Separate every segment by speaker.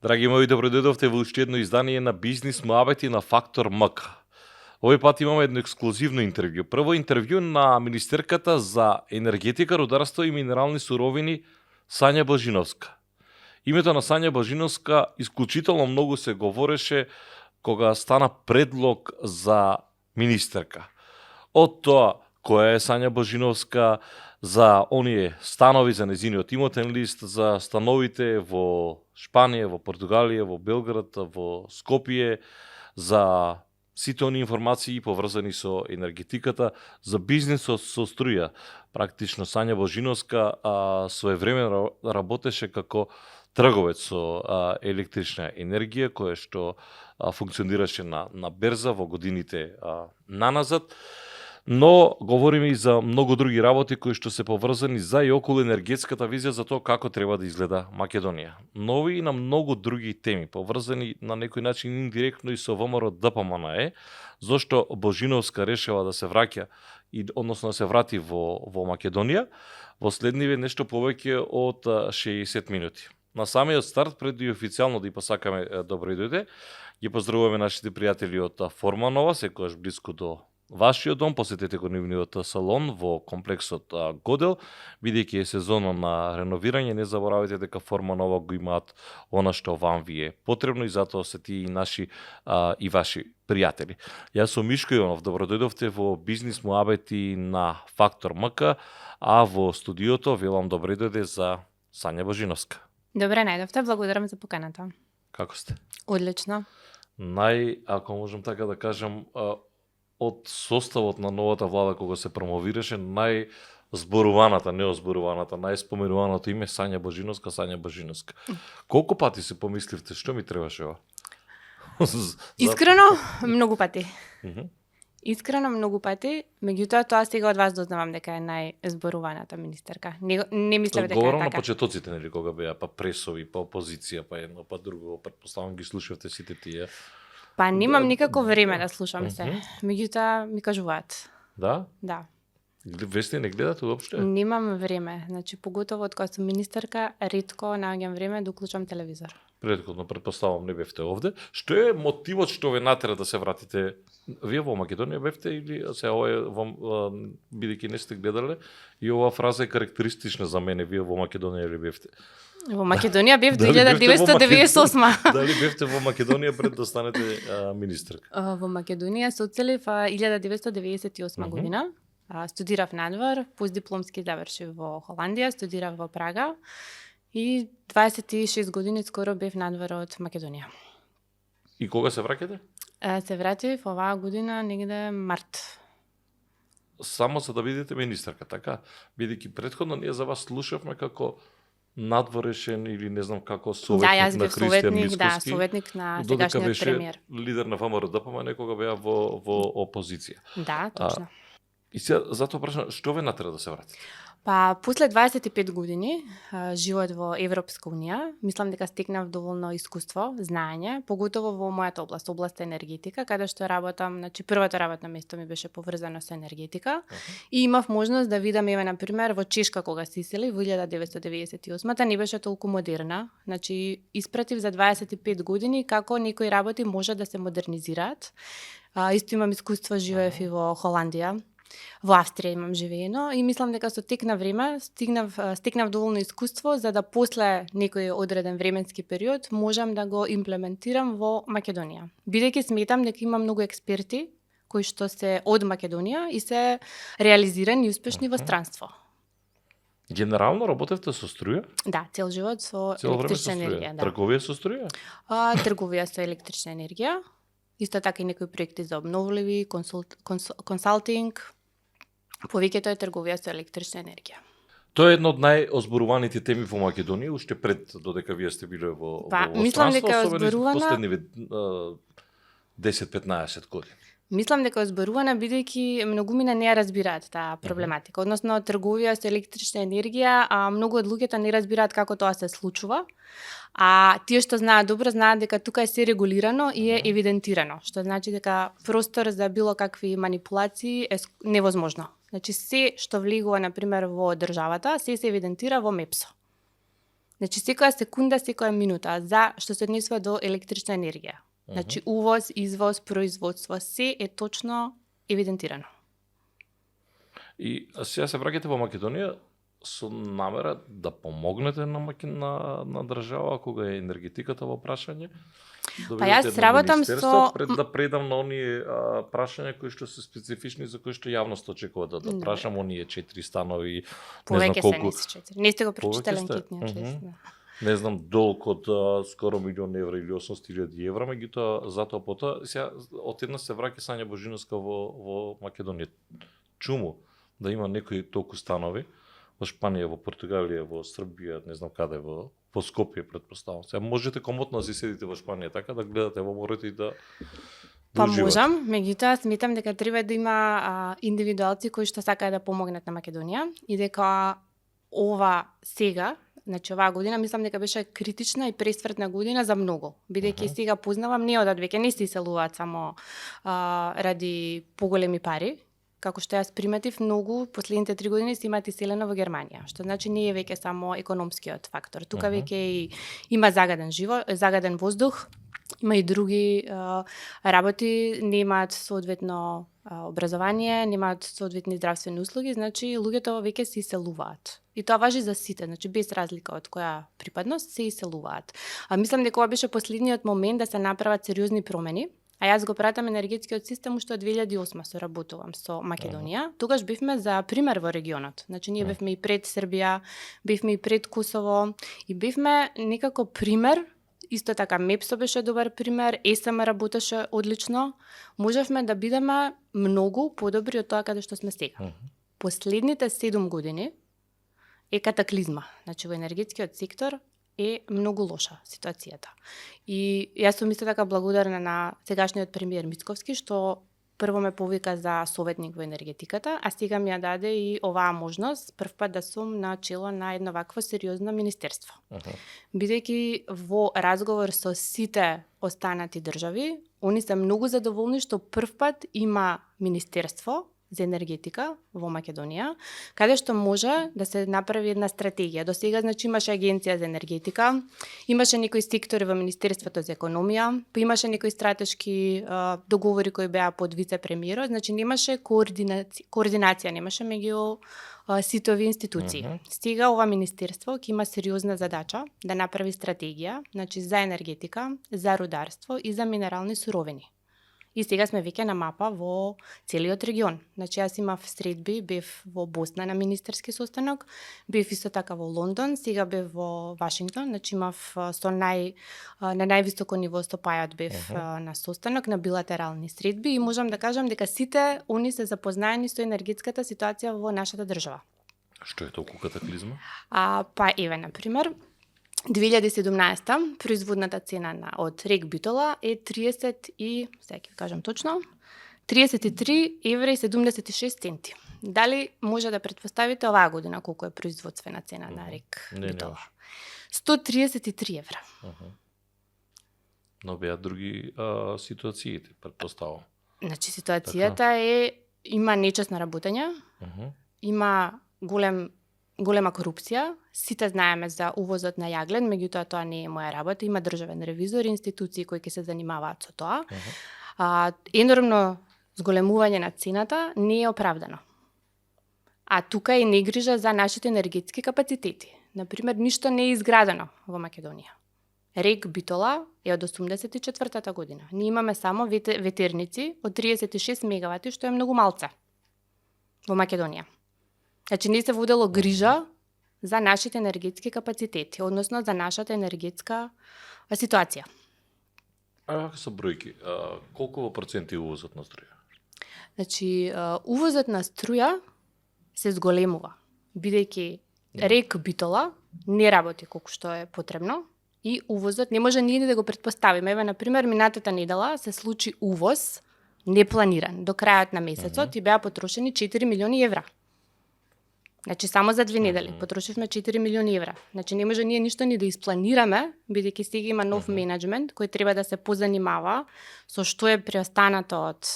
Speaker 1: Драги мои, добро дојдовте во уште едно издание на Бизнис Муабети на Фактор МК. Овој пат имаме едно ексклузивно интервју. Прво интервју на министерката за енергетика, рударство и минерални суровини Сања Божиновска. Името на Сања Божиновска исклучително многу се говореше кога стана предлог за министерка. Од тоа која е Сања Божиновска, за оние станови за незиниот имотен лист, за становите во Шпанија, во Португалија, во Белград, во Скопје, за сите оние информации поврзани со енергетиката, за бизнисот со струја. Практично Сања Божиновска своевремено работеше како трговец со електрична енергија, која што функционираше на берза во годините наназад. Но говориме и за многу други работи кои што се поврзани за и околу енергетската визија за тоа како треба да изгледа Македонија. Но и на многу други теми, поврзани на некој начин индиректно и со ВМРО ДПМНЕ, зашто Божиновска решила да се враќа односно да се врати во Македонија во следниве нешто повеќе од 60 минути. На самиот старт, пред и официјално да и посакаме добро дојде, ги поздравуваме нашите пријатели од Форманова, секогаш блиску до вашиот дом, посетете го нивниот салон во комплексот Годел, бидејќи е сезона на реновирање, не заборавајте дека Форманова го имаат она што вам ви е потребно и затоа се тие и наши и ваши пријатели. Јас сум Мишко Иванов, добро дојдовте во Бизнис Муабети на Фактор МК, а во студиото велам добро дојде за Сања Божиновска.
Speaker 2: Добре најдовте, благодарам за поканата.
Speaker 1: Како сте?
Speaker 2: Одлично.
Speaker 1: Ако можам така да кажам, од составот на новата влада кога се промовираше, најзборуваната, неозборуваната, најспоменуваното име Сања Божиновска. Колку пати се помисливте, што ми требаше ова?
Speaker 2: Искрено, многу пати. Искрено, многу пати, меѓутоа тоа сега од вас дознавам дека е најзборуваната министерка. Не мислев дека е така.
Speaker 1: Говорам на почетоците, нели, кога беа па пресови, па опозиција, па едно, па друго, претпоставам ги слушавте сите тие.
Speaker 2: Па немам никако време да слушам се. Меѓутоа ми кажуваат.
Speaker 1: Да?
Speaker 2: Да.
Speaker 1: Вести не гледате уопште?
Speaker 2: Немам време. Значи, поготово од кога сум министерка, ретко наоѓам време да уклучам телевизор.
Speaker 1: Предходно, претпоставам, не бевте овде. Што е мотивот што ве натера да се вратите? Вие во Македонија бевте или се ова е бидејќи не сте гледале и оваа фраза е карактеристична за мене, вие во Македонија ли бевте?
Speaker 2: Во Македонија бев 1998.
Speaker 1: Дали бевте во Македонија пред да станете министерка?
Speaker 2: Во Македонија се оцелив 1998 година. Студирав надвор, постдипломски завршив во Холандија, студирав во Прага и 26 години скоро бев надвор од Македонија.
Speaker 1: И кога се враќате?
Speaker 2: Се вратив оваа година негде март.
Speaker 1: Само за да бидете министерка, така? Бидејќи претходно ние за вас слушавме како надворешен или не знам како советник на Христијан Мицкоски.
Speaker 2: Да, советник на сегашниот премиер.
Speaker 1: Лидер на ВМРО ДПМНЕ, некога беа во опозиција.
Speaker 2: Да, точно.
Speaker 1: И сега затоа прашам, што ве натера да се вратите?
Speaker 2: Па, после 25 години живот во Европска унија, мислам дека стекнав доволно искуство, знаење, поготово во мојата област енергетика, каде што работам, значи првото работно место ми беше поврзано со енергетика и имав можност да видам еве на пример во Чешка кога се исели во 1998-та не беше толку модерна, значи испратив за 25 години како некои работи може да се модернизираат. Исто имам искуство, живеев и во Холандија. Во Австрија имам живеено и мислам дека со тек на време стекнав доволно искуство за да после некој одреден временски период можам да го имплементирам во Македонија. Бидејќи сметам дека има многу експерти кои што се од Македонија и се реализирани и успешни во странство.
Speaker 1: Генерално работевте со струја?
Speaker 2: Да, цел живот со електрична енергија. Да.
Speaker 1: Трговија со струја?
Speaker 2: Трговија со електрична енергија. Исто така и некои проекти за обновливи, консалтинг. Повеќето е трговија со електрична енергија.
Speaker 1: Тоа е едно од најозборуваните теми во Македонија, уште пред додека вие сте биле во
Speaker 2: мислам дека е озборувана
Speaker 1: последниве 10-15 години.
Speaker 2: Мислам дека е озборувана бидејќи многумина не ја разбираат таа проблематика, односно трговија со електрична енергија, многу од луѓето не разбираат како тоа се случува. А тие што знаат добро знаат дека тука е се регулирано и е евидентирано, што значи дека простор за било какви манипулации е невозможно. Значи се што влегува на пример во државата, се евидентира во МЕПСО. Значи секоја секунда, секоја минута за што се однесува до електрична енергија. Значи увоз, извоз, производство, се е точно евидентирано.
Speaker 1: И сега се враќате во Македонија со намера да помогнете на држава кога е енергетиката во прашање?
Speaker 2: Па јас работам со
Speaker 1: пред да предам на оние прашања кои што се специфични за кои што јавноста очекува да прашам, оние 4 станови, не знам
Speaker 2: повеќе
Speaker 1: колку.
Speaker 2: се не 4. Не сте го прочитали
Speaker 1: Повеќе сте?
Speaker 2: анкетниот лист. Да.
Speaker 1: Не знам, долг од скоро милион евра или 800.000 евра, меѓутоа затоа потоа сега од една се враќа Сања Божиновска во Македонија. Чуму да има некои толку станови во Шпанија, во Португалија, во Србија, не знам каде, во Скопје предпоставам. Сега можете комотно да си седите во Шпанија така да гледате во морето и да
Speaker 2: Па
Speaker 1: уживате.
Speaker 2: можам, меѓутоа сметам дека треба да има индивидуалци кои што сакаат да помогнат на Македонија и дека ова сега, значи оваа година, мислам дека беше критична и пресвртна година за многу, бидејќи сега познавам не одат веќе не се иселуваат само ради поголеми пари, како што јас приметив, многу последните 3 години се имаат иселено во Германија, што значи не е веќе само економскиот фактор. Тука веќе и има загаден воздух, има и други работи, немаат соодветно образование, немаат соодветни здравствени услуги, значи луѓето веќе се иселуваат. И тоа важи за сите, значи без разлика од која припадност се иселуваат. А мислам дека ова беше последниот момент да се направат сериозни промени. А јас го пратам енергетскиот систем уште од 2008 соработувам со Македонија. Тогаш бевме за пример во регионот. Значи ние бевме и пред Србија, бевме и пред Косово и бевме некако пример. Исто така МЕПСО беше добар пример, ЕСМ работеше одлично. Можевме да бидеме многу подобри од тоа каде што сме сега. Последните 7 години е катаклизма. Значи во енергетскиот сектор е многу лоша ситуацијата. И јас сум исто така благодарна на сегашниот премиер Мицковски што прво ме повика за советник во енергетиката, а сега ми ја даде и оваа можност првпат да сум на чело на едно вакво сериозно министерство. Бидејќи во разговор со сите останати држави, они се многу задоволни што првпат има министерство за енергетика во Македонија, каде што може да се направи една стратегија. До сега, значи, имаше агенција за енергетика, имаше некои сектори во Министерството за економија, па имаше некои стратешки договори кои беа под вице-премиерот, значи немаше координација немаше меѓу сите овие институции. Сега ова министерство ќе има сериозна задача да направи стратегија, значи за енергетика, за рударство и за минерални суровини. И сега сме веќе на мапа во целиот регион. Значи јас имав средби, бев во Босна на министерски состанок, бев исто така во Лондон, сега бев во Вашингтон, значи имав на највисоко ниво со Пајот бев на состанок, на билатерални средби и можам да кажам дека сите они се запознаени со енергетската ситуација во нашата држава.
Speaker 1: Што е толку катаклизма?
Speaker 2: Па еве, например, 2017 производната цена од Рек Битола е 30 и, сега ќе кажам точно, 33 евра и 76 центи. Дали може да претпоставите оваа година колку е производствена цена на Рек Битола? 133 евра.
Speaker 1: Но беа други ситуациите, претпоставам.
Speaker 2: Значи ситуацијата е, има нечесна работење, има голема корупција, сите знаеме за увозот на јаглен, меѓутоа тоа не е моја работа, има државен ревизор, институции кои ќе се занимаваат со тоа. Енормно зголемување на цената не е оправдано. А тука е негрижа за нашите енергетски капацитети. Например, ништо не е изградено во Македонија. Рек Битола е од 84-та година. Ние имаме само ветерници од 36 мегавати, што е многу малце во Македонија. Значи не се водело грижа за нашите енергетски капацитети, односно за нашата енергетска ситуација.
Speaker 1: Како се бројки? Колку во проценти е увозот на струја?
Speaker 2: Значи, увозот на струја се зголемува, бидејќи Рек Битола не работи колку што е потребно и увозот не може ние да го претпоставиме. Еве, например, минатата недела се случи увоз непланиран. До крајот на месецот и беа потрошени 4 милиони евра. Значи, само за 2 недели потрошивме 4 милиони евра. Значи, не може ние ништо ни да испланираме, бидејќи сега има нов менеджмент кој треба да се позанимава со што е преостанато од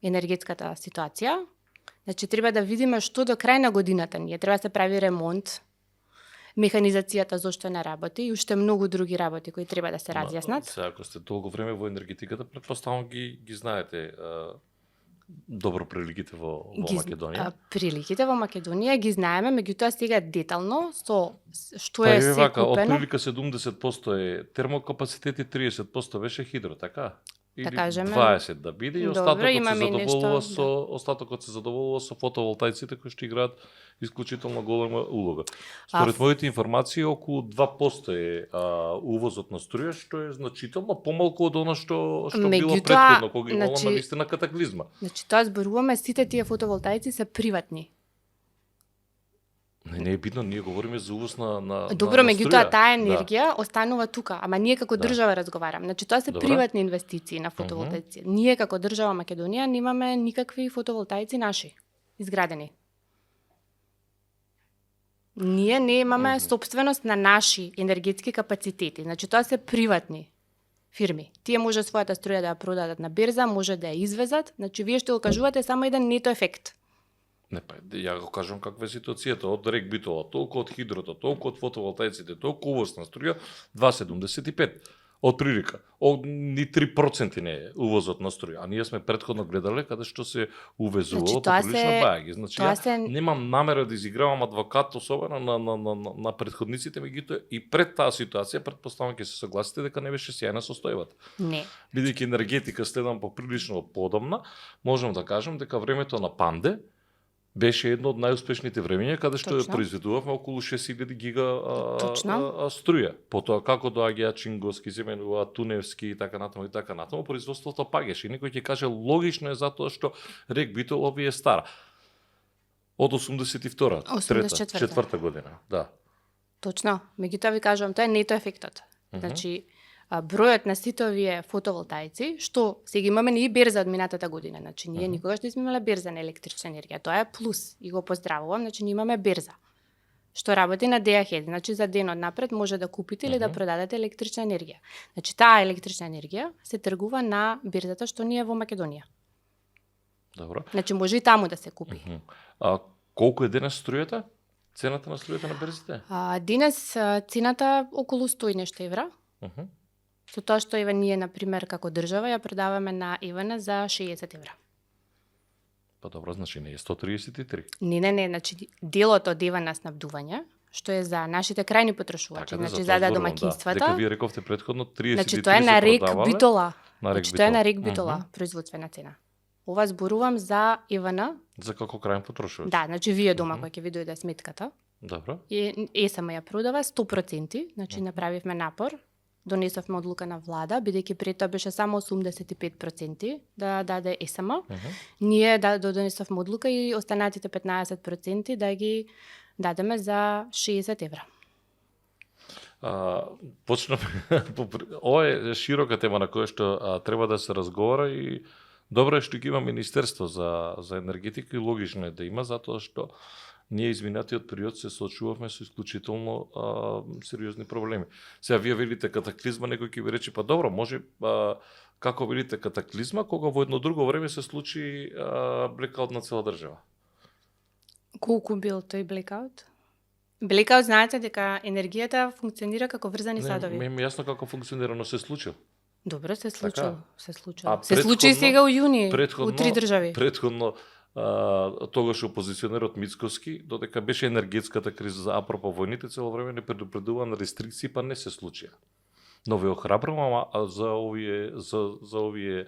Speaker 2: енергетската ситуација. Значи, треба да видиме што до крај на годината ние. Треба да се прави ремонт. механизацијата зошто не работи и уште многу други работи кои треба да се разјаснат.
Speaker 1: Сега, ако сте толку време во енергетиката, претпоставам ги знаете добро приликите во Македонија.
Speaker 2: Приликите во Македонија ги знаеме, меѓутоа сега детално со што
Speaker 1: Па
Speaker 2: е
Speaker 1: е
Speaker 2: се
Speaker 1: вака, од
Speaker 2: купено.
Speaker 1: прилика 70% е термокапацитет и 30% беше хидро, така? Или
Speaker 2: кажеме,
Speaker 1: 20 да биде и
Speaker 2: добро,
Speaker 1: остатокот се
Speaker 2: имаме и
Speaker 1: задоволува
Speaker 2: нешто,
Speaker 1: со остатокот се задоволува со фотоволтаиците кои што играат исклучително голема улога. Според моите информации околу 2% е увозот на струја, што е значително помалку од она што било
Speaker 2: Меѓутоа,
Speaker 1: претходно кога имало
Speaker 2: значи,
Speaker 1: навистина катаклизма.
Speaker 2: Значи тоа зборуваме, сите тие фотоволтаици се приватни.
Speaker 1: Не е битно, ние говориме за увоз на
Speaker 2: Добро,
Speaker 1: на
Speaker 2: меѓутоа
Speaker 1: струја.
Speaker 2: таа енергија останува тука, ама ние како држава разговарам. Значи тоа се
Speaker 1: Добро.
Speaker 2: приватни инвестиции на фотоволтаици. Ние како држава Македонија немаме никакви фотоволтаици наши изградени. Ние не имаме собственост на наши енергетски капацитети. Значи тоа се приватни фирми. Тие може својата струја да ја продадат на берза, може да ја извезат. Значи вие што го кажувате само еден нето ефект.
Speaker 1: Не, па, ја го кажам каква е ситуацијата. Од рек битола, толку од хидрото, толку од фотоволтаиците, толку увоз на струја, 2,75. Од прилика. Ни 3% не е увозот на струја. А ние сме претходно гледале каде што се увезувало поприлично бајаги. Значи, немам намера да изигравам адвокат, особено на претходниците, меѓутоа и пред таа ситуација, претпоставам ќе се согласите дека не беше сјајна состојбата.
Speaker 2: Не.
Speaker 1: Бидејќи енергетика следам поприлично подобна, можам да кажам дека времето на Панде беше едно од најуспешните времења каде што ја произведувавме околу 6000 гига струја. Потоа како доаѓаа Чинговски, заменува Туневски и така натаму, производството паѓаше. И некој ќе каже логично е затоа што рек Битола ви е стара. Од 82-та, 3-та година, да.
Speaker 2: Точно. Меѓутоа ви кажувам, тоа е нето ефектот. Значи, бројот на сите овие фотоволтаици, што сега имаме и берза од минатата година. Значи, ние никогаш не сме имале берза на електрична енергија. Тоа е плюс и го поздравувам. Значи, ние имаме берза што работи на day ahead. Значи, за денот напред може да купите или да продадете електрична енергија. Значи, таа електрична енергија се тргува на берзата што ни е во Македонија.
Speaker 1: Добро.
Speaker 2: Значи, може и таму да се купи.
Speaker 1: Колку е денес струјата? Цената на струјата на берзите?
Speaker 2: Денес цената околу 100 и нешто евра. Со тоа што еве ние, например, како држава ја продаваме на ЕВН за 60 евра.
Speaker 1: Па добро, значи не е 133.
Speaker 2: Не, значи делот од ЕВН снабдување, што е за нашите крајни потрошувачи, значи за домаќинствата.
Speaker 1: Дека вие рековте претходно 33
Speaker 2: значи тоа е на рек Битола.
Speaker 1: Значи
Speaker 2: тоа е на рек Битола, производствена цена. Ова зборувам за ЕВН.
Speaker 1: За како крајен потрошувач.
Speaker 2: Да, значи вие дома кој ќе ви дојде сметката.
Speaker 1: Добро.
Speaker 2: И ЕСМ ја продава 100%, значи направивме напор. Донесовме одлука на влада, бидејќи пред тоа беше само 85% да даде ЕСМ. Ние донесовме одлука и останатите 15% да ги дадеме за 60 евра.
Speaker 1: Почнаме. Ова е широка тема на која што треба да се разговара и добро е што ги има Министерство за енергетика и логично е да има, затоа што ние изминатиот период се соочувавме со исклучително сериозни проблеми. Сега вие велите катаклизма, некој ќе ви рече, па добро, може како велите катаклизма, кога во едно друго време се случи блекаут на цела држава.
Speaker 2: Колку бил тој блекаут? Блекаут, знаете дека енергијата функционира како врзани садови.
Speaker 1: Не ми јасно како функционира, но се случил.
Speaker 2: Добро, се случил.
Speaker 1: Се
Speaker 2: случи и сега у јуни, у 3 држави.
Speaker 1: Предходно тогаш опозиционерот Мицковски, додека беше енергетската криза за апропо војните, цело време не предупредува на рестрикции, па не се случија. Но ве охрабрувам за овие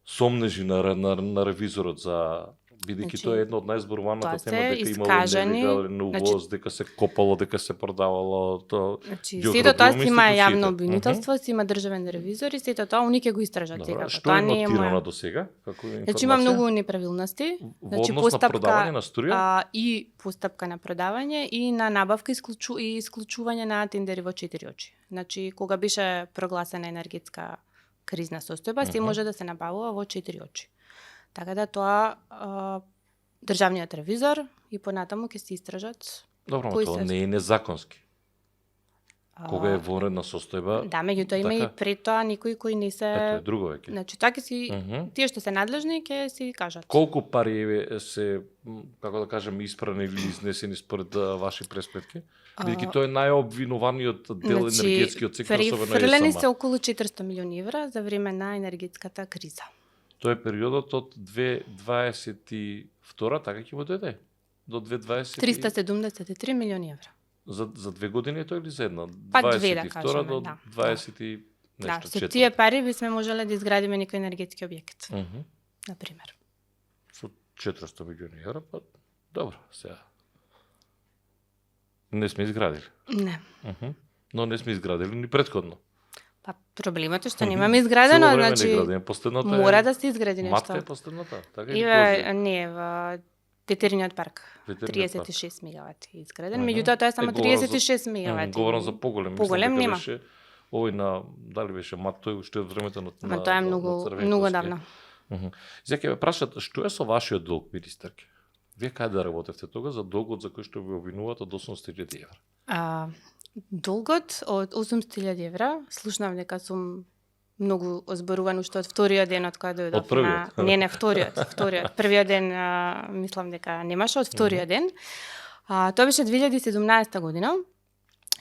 Speaker 1: сомнежи на ревизорот за бидејќи тоа е едно од најзборуваната тема дека имало нелегален увоз, дека се копало, дека се продавало, тоа.
Speaker 2: Значи, сето тоа си има јавно обвинителство, си има државен ревизор и сето тоа они ќе го истражат сега.
Speaker 1: Што е нотирано до сега? Како информација?
Speaker 2: Значи има многу неправилности.
Speaker 1: Значи постапка на струја
Speaker 2: и постапка на продавање и на набавка и исклучување на тендери во 4 очи. Значи кога беше прогласена енергетска кризна состојба, се може да се набавува во 4 очи. Така да тоа државниот ревизор и понатаму ќе се истражат.
Speaker 1: Добро, тоа не е незаконски. Кога е вонредна состојба?
Speaker 2: Да, меѓутоа има и
Speaker 1: така?
Speaker 2: пред тоа некои кои не се...
Speaker 1: Ето е друго веќе.
Speaker 2: Значи, тоа ќе си...
Speaker 1: Мгм.
Speaker 2: Тие што се надлежни ќе си кажат.
Speaker 1: Колку пари се, како да кажем, испрани или изнесени според ваши пресметки? Бидејќи тоа е најобвинуваниот дел енергетскиот сектор, особено
Speaker 2: префрлени
Speaker 1: ЕСМ.
Speaker 2: се околу 400 милиони евра за време на енергетската криза.
Speaker 1: Тоа е периодот од 2022, така ќе му дојде? До 2020...
Speaker 2: 373 милиони евра.
Speaker 1: За 2 години е тоа или за една?
Speaker 2: Па две, да
Speaker 1: 22
Speaker 2: кажеме,
Speaker 1: до
Speaker 2: да.
Speaker 1: 20 и
Speaker 2: Да,
Speaker 1: нешто,
Speaker 2: со
Speaker 1: четврта.
Speaker 2: тие пари би сме можеле да изградиме некој енергетски објект,
Speaker 1: Мгм.
Speaker 2: на пример.
Speaker 1: Со 400 милиони евра, па добро, сега. Не сме изградили.
Speaker 2: Не.
Speaker 1: Мгм. Но не сме изградили ни претходно.
Speaker 2: Па проблемот е што немаме изградено,
Speaker 1: Цело време не
Speaker 2: значи
Speaker 1: градиме. Последното
Speaker 2: мора да се изгради
Speaker 1: Матка е
Speaker 2: нешто.
Speaker 1: последната, така или
Speaker 2: Иве, не, во Тетериниот парк.
Speaker 1: Ветериниот парк.
Speaker 2: 36 мегавати е изграден,
Speaker 1: Мгм.
Speaker 2: меѓутоа тоа е само
Speaker 1: говорам за-
Speaker 2: 36 мегавати.
Speaker 1: Говорам за поголем.
Speaker 2: Поголем
Speaker 1: Мислам дека
Speaker 2: нема.
Speaker 1: беше овој на дали беше Мат, тој уште од времето на
Speaker 2: Ама тоа е многу
Speaker 1: Црвенковски.
Speaker 2: многу давно.
Speaker 1: Сега ќе ве прашат што е со вашиот долг, министерке? Вие каде да работевте тога за долгот за кој што ви обвинуваат од 800.000 евра?
Speaker 2: Долгот од 800.000 евра, слушнав дека сум многу озборуван уште од вториот ден од кога дојдов
Speaker 1: Од првиот?
Speaker 2: Не, вториот. Првиот ден мислам дека немаше, од вториот ден. Тоа беше 2017 година.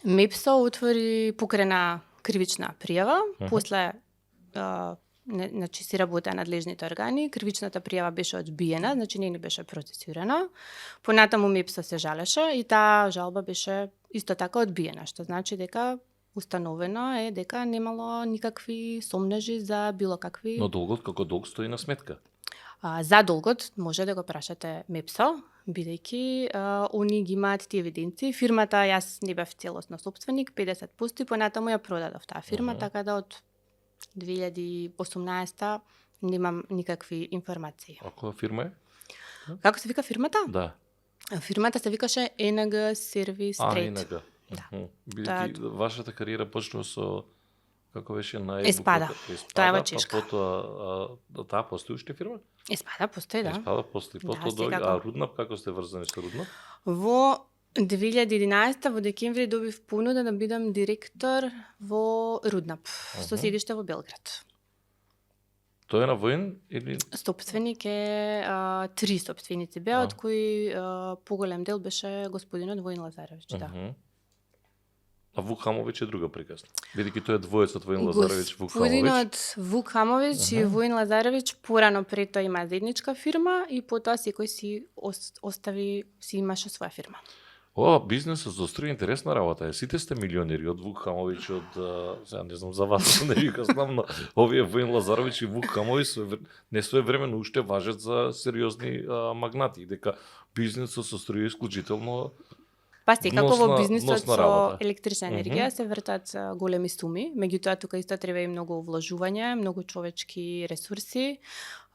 Speaker 2: МЕПСО отвори покрена кривична пријава, после значи си работеа надлежните органи, кривичната пријава беше одбиена, значи не беше процесирана. Понатаму МЕПСО се жалеше и таа жалба беше исто така одбиена, што значи дека установено е дека немало никакви сомнежи за било какви...
Speaker 1: Но долгот како долг стои на сметка.
Speaker 2: За долгот може да го прашате МЕПСО, бидејќи они ги имаат тие евиденции. Фирмата, јас не бев целосно собственик, 50% и понатаму ја продадов таа фирма, така да од 2018 немам никакви информации.
Speaker 1: А која фирма е?
Speaker 2: Како се вика фирмата?
Speaker 1: Да.
Speaker 2: Фирмата се викаше ENG Service Trade.
Speaker 1: ЕНГ.
Speaker 2: Да.
Speaker 1: Бидејќи вашата кариера почнува со како беше на
Speaker 2: Еспада. Тоа е во Чешка.
Speaker 1: Па потоа таа постои уште фирма?
Speaker 2: Еспада постои, да.
Speaker 1: Еспада постои. Потоа дојде
Speaker 2: секако.
Speaker 1: Руднап, како сте врзани со Руднап?
Speaker 2: Во 2011 во декември добив понуда да бидам директор во Руднап, со седиште во Белград.
Speaker 1: Тој е на воен или
Speaker 2: Собственик е 3 собственици беа, од кои поголем дел беше господинот Воин Лазаревич, да.
Speaker 1: А Вук Хамович е друга приказна. Бидејќи тој е двоецот Воин Лазаревич, Вук Хамович.
Speaker 2: Господинот Вук Хамович и Воин Лазаревич порано пред тоа има заедничка фирма и потоа секој си си имаше своја фирма.
Speaker 1: Ова бизнесот за Остри интересна работа е. Сите сте милионери од Вук Хамович, од сега не знам за вас, не ви кажам, но овие Воин Лазарович и Вук Хамович не своевремено уште важат за сериозни магнати, дека бизнесот со Остри е исклучително
Speaker 2: Па секако во бизнисот
Speaker 1: носна
Speaker 2: со
Speaker 1: работа.
Speaker 2: електрична енергија се вртат големи суми, меѓутоа тука исто треба и многу вложување, многу човечки ресурси.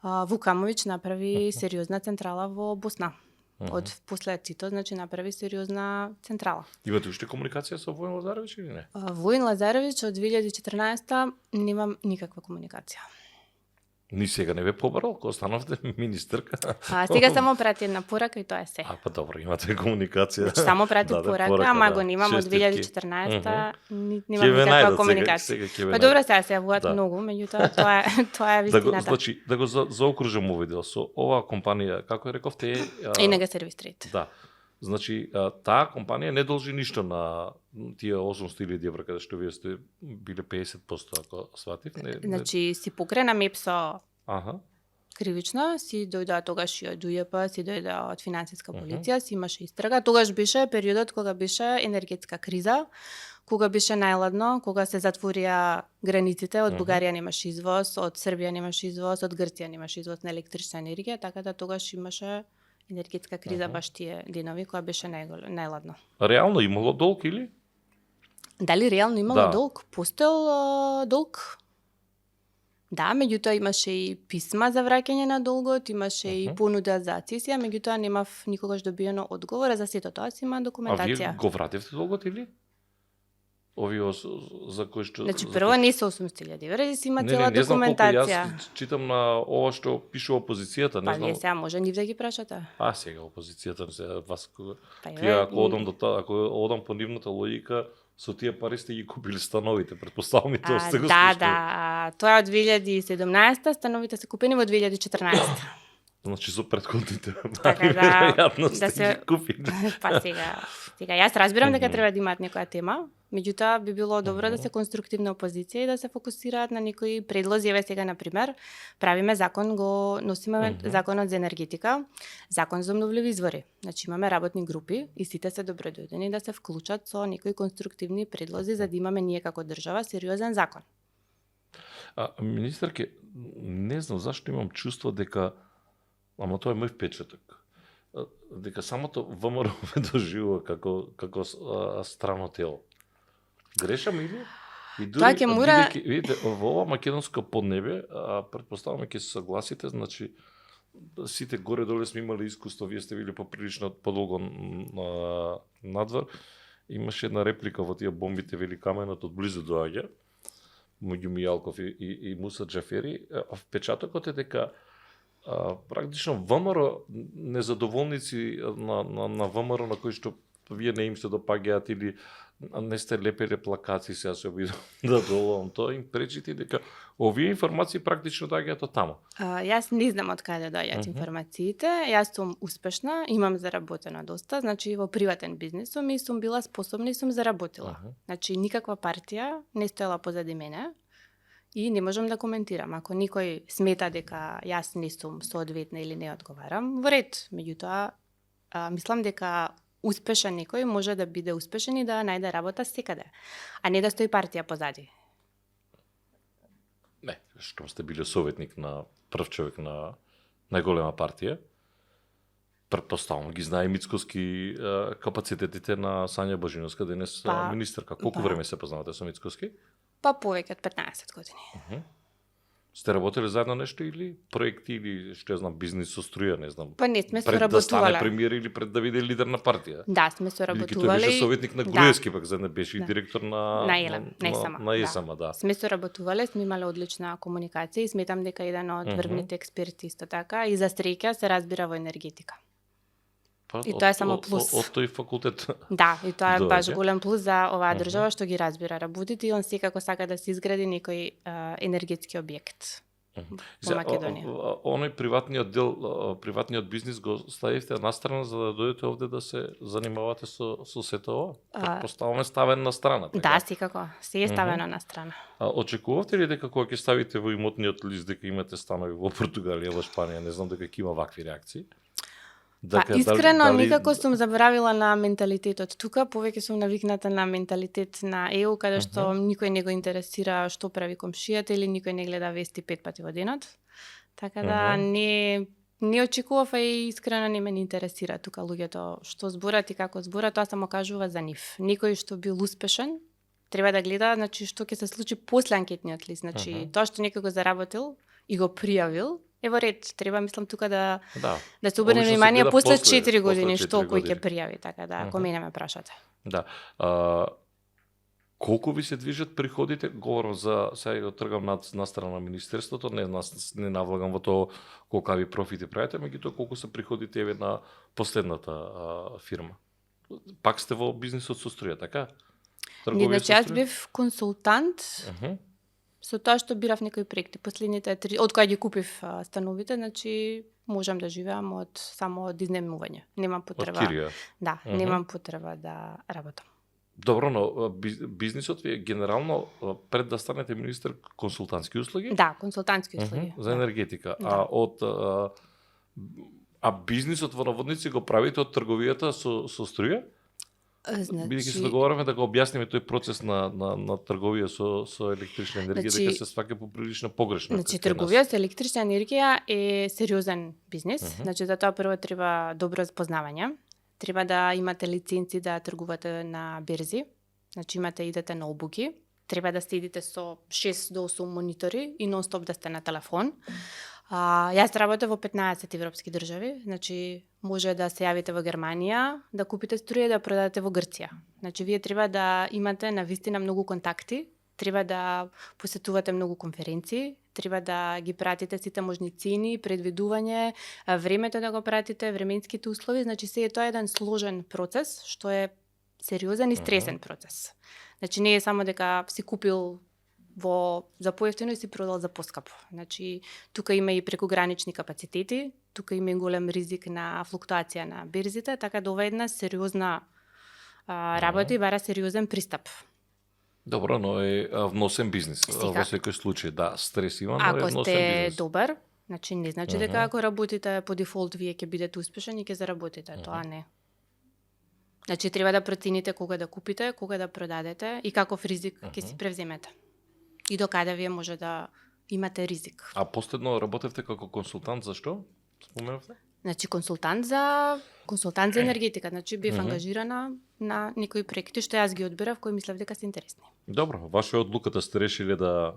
Speaker 2: Вукамович направи сериозна централа во Босна. Од после Тито, значи направи сериозна централа.
Speaker 1: Имате уште комуникација со Воин Лазарович или не?
Speaker 2: Воин Лазарович од 2014 немам никаква комуникација.
Speaker 1: Ни сега не ве побарал, кога станавте министерка.
Speaker 2: Сега само прати една порака и тоа е се.
Speaker 1: Па добро, имате комуникација.
Speaker 2: Значи, само прати порака, ама го немам од 2014 немам никаква комуникација. Па добро, сега се јавуваат многу, меѓутоа тоа е вистината.
Speaker 1: Значи, да го заокружам овој дел со оваа компанија, како рековте,
Speaker 2: ENG Service Trade.
Speaker 1: Да. Значи, таа компанија не должи ништо на тие 800.000 евра, каде што вие сте биле 50%, ако сватив.
Speaker 2: Значи, си покрена МЕПСО кривично, си дојдоа тогаш и од УЈП, си дојдоа од финансиска полиција, си имаше истрага. Тогаш беше периодот кога беше енергетска криза, кога беше најладно, кога се затворија границите, од Бугарија немаше извоз, од Србија немаше извоз, од Грција немаше извоз на електрична енергија, така да тогаш имаше енергетска криза баш тие денови која беше најладно.
Speaker 1: Реално имало долг или?
Speaker 2: Дали реално имало долг? Постоел долг? Да, меѓутоа имаше и писма за враќање на долгот, имаше и понуда за цесија, меѓутоа немав никогаш добиено одговор, за сето тоа си има документација.
Speaker 1: А вие го вративте долгот или? Овие за кои што...
Speaker 2: Значи, прво не се 800.000 евра, си има цела документација.
Speaker 1: Јас читам на ова што пише опозицијата, не знам.
Speaker 2: Па вие сега може нив да ги прашате.
Speaker 1: Сега опозицијата, сега вас тие ако одам по нивната логика, со тие пари сте ги купили становите, претпоставам и тоа сте го
Speaker 2: Да,
Speaker 1: слушнали.
Speaker 2: да. Тоа е од 2017, становите се купени во 2014.
Speaker 1: Значи со претходните
Speaker 2: Така
Speaker 1: пари веројатно
Speaker 2: да
Speaker 1: сте ги купили.
Speaker 2: па сега јас разбирам дека
Speaker 1: Мгм.
Speaker 2: треба да имаат некоја тема, меѓутоа би било добро да
Speaker 1: Мгм.
Speaker 2: се конструктивна опозиција и да се фокусираат на некои предлози. Еве сега на пример, правиме закон, го носиме
Speaker 1: Мгм.
Speaker 2: законот за енергетика, закон за обновливи извори. Значи имаме работни групи и сите се добродојдени да се вклучат со некои конструктивни предлози за да имаме ние како држава сериозен закон.
Speaker 1: Министерке, не знам зашто имам чувство дека, ама тоа е мој впечаток, дека самото ВМРО ме доживува како страно тело. Грешам или? И дури,
Speaker 2: Тоа ќе мора-
Speaker 1: бидејќи, видите, во ова македонско поднебе, претпоставаме ќе се согласите, значи сите горе-доле сме имали искуство, вие сте били поприлично подолго надвор. Имаше една реплика во тие бомбите, вели каменот од близу доаѓа, меѓу Мијалков и Муса Џафери. Впечатокот е дека практично ВМРО, незадоволници на ВМРО на кои што вие не им се допаѓаат или не сте лепеле плакати, сега се обидам да доловам тоа, им пречите дека овие информации практично доаѓаат од таму.
Speaker 2: Јас не знам од каде доаѓаат
Speaker 1: Мгм.
Speaker 2: информациите. Јас сум успешна, имам заработено доста, значи во приватен бизнис сум и сум била способна и сум заработила.
Speaker 1: Мгм.
Speaker 2: Значи никаква партија не стоела позади мене и не можам да коментирам. Ако никој смета дека јас не сум соодветна или не одговарам, во ред. Меѓутоа, мислам дека успешен некој може да биде успешен и да најде работа секаде, а не да стои партија позади.
Speaker 1: Не, што сте биле советник на прв човек на најголема партија, претпоставам ги знае Мицкоски капацитетите на Сања Божиновска денес министерка. Колку време се познавате со Мицкоски?
Speaker 2: Па повеќе од 15 години.
Speaker 1: Сте работеле заедно нешто или проекти или што ја знам бизнис со струја, не знам.
Speaker 2: Па не сме
Speaker 1: Пред да стане
Speaker 2: соработувале.
Speaker 1: премиер или пред да биде лидер на партија?
Speaker 2: Да, сме
Speaker 1: Бидејќи тој
Speaker 2: соработувале.
Speaker 1: беше советник на
Speaker 2: Да.
Speaker 1: Груевски, пак за не беше и
Speaker 2: Да.
Speaker 1: директор
Speaker 2: На ЕЛЕМ, не сама,
Speaker 1: на
Speaker 2: да.
Speaker 1: ЕСАМА, да.
Speaker 2: Сме соработувале, сме имале одлична комуникација и сметам дека еден од
Speaker 1: Мгм.
Speaker 2: врвните експерти исто така и за среќа се разбира во енергетика.
Speaker 1: Па,
Speaker 2: И тоа е само плюс.
Speaker 1: Од тој факултет.
Speaker 2: Да, и тоа е баш
Speaker 1: Доаѓа.
Speaker 2: голем плюс за оваа
Speaker 1: Мгм.
Speaker 2: држава што ги разбира работите и он секако сака да се изгради некој енергетски објект во Македонија.
Speaker 1: Оној приватниот бизнис го ставивте настрана за да дојдете овде да се занимавате со сето ова? Предпоставаме ставен на страна, така?
Speaker 2: Да, секако, се е ставено на страна.
Speaker 1: Очекувавте ли дека кога ќе ставите во имотниот лист дека имате станови во Португалија, во Шпанија, не знам дека ќе има вакви реакции?
Speaker 2: Па искрено никако сум заборавила на менталитетот тука, повеќе сум навикната на менталитет на ЕУ, каде што никој не го интересира што прави комшијата или никој не гледа вести 5 пати во денот. Така да не очекував и искрено не ме интересира тука луѓето што зборат и како зборат, тоа само кажува за нив. Некој што бил успешен треба да гледа, значи што ќе се случи после анкетниот лист, значи тоа што некој го заработил и го пријавил е во ред. Треба, мислам, тука да се обрне внимание после 4 години што кој ќе пријави, така да, ако мене ме прашате.
Speaker 1: Да. Колку ви се движат приходите? Говорам за, сега го тргам на страна на Министерството, не навлагам во тоа колкави профити правите, меѓутоа колку се приходите еве на последната фирма. Пак сте во бизнисот со струја, така?
Speaker 2: Не, значи јас бев консултант, со тоа што бирав некои проекти. Последните 3, од кога ги купив становите, значи можам да живеам само од изнемување. Немам потреба.
Speaker 1: Од кирија.
Speaker 2: Да, немам потреба да работам.
Speaker 1: Добро, но бизнисот ви е генерално пред да станете министер консултантски услуги?
Speaker 2: Да, консултантски услуги.
Speaker 1: За енергетика.
Speaker 2: Да.
Speaker 1: Бизнисот во наводници го правите од трговијата со струја?
Speaker 2: Значи,
Speaker 1: бидејќи се договораме да го објасниме тој процес на трговија со електрична енергија, дека се сваќа поприлично погрешно.
Speaker 2: Значи, трговија со електрична енергија е сериозен бизнис. Значи, за тоа прво треба добро запознавање. Треба да имате лиценци да тргувате на берзи. Значи, идете на обуки. Треба да следите со 6 до 8 монитори и нон-стоп да сте на телефон. Јас работам во 15 европски држави, значи може да се јавите во Германија, да купите струја да продадете во Грција. Значи вие треба да имате навистина многу контакти, треба да посетувате многу конференции, треба да ги пратите сите можни цени, предвидување, времето да го пратите, временските услови, значи се е тоа еден сложен процес што е сериозен и стресен процес. Значи не е само дека си купил за поевтино и си продал за поскапо. Значи тука има и прекогранични капацитети, тука има и голем ризик на флуктуација на берзите, така да ова е една сериозна работа и бара сериозен пристап.
Speaker 1: Добро, но е вносен бизнис. Во секој случај, да, стрес има, но е
Speaker 2: Ако
Speaker 1: вносен
Speaker 2: сте
Speaker 1: бизнес.
Speaker 2: добар, значи не значи дека ако работите по дефолт вие ќе бидете успешни и ќе заработите, тоа не. Значи треба да процените кога да купите, кога да продадете и каков ризик ќе си превземете. И до каде вие може да имате ризик.
Speaker 1: А последно работевте како консултант, зашто? Споменавте?
Speaker 2: Значи консултант за енергетика, значи бев ангажирана на некои проекти што јас ги одбирав кои мислев дека се интересни.
Speaker 1: Добро, ваша одлуката сте решили да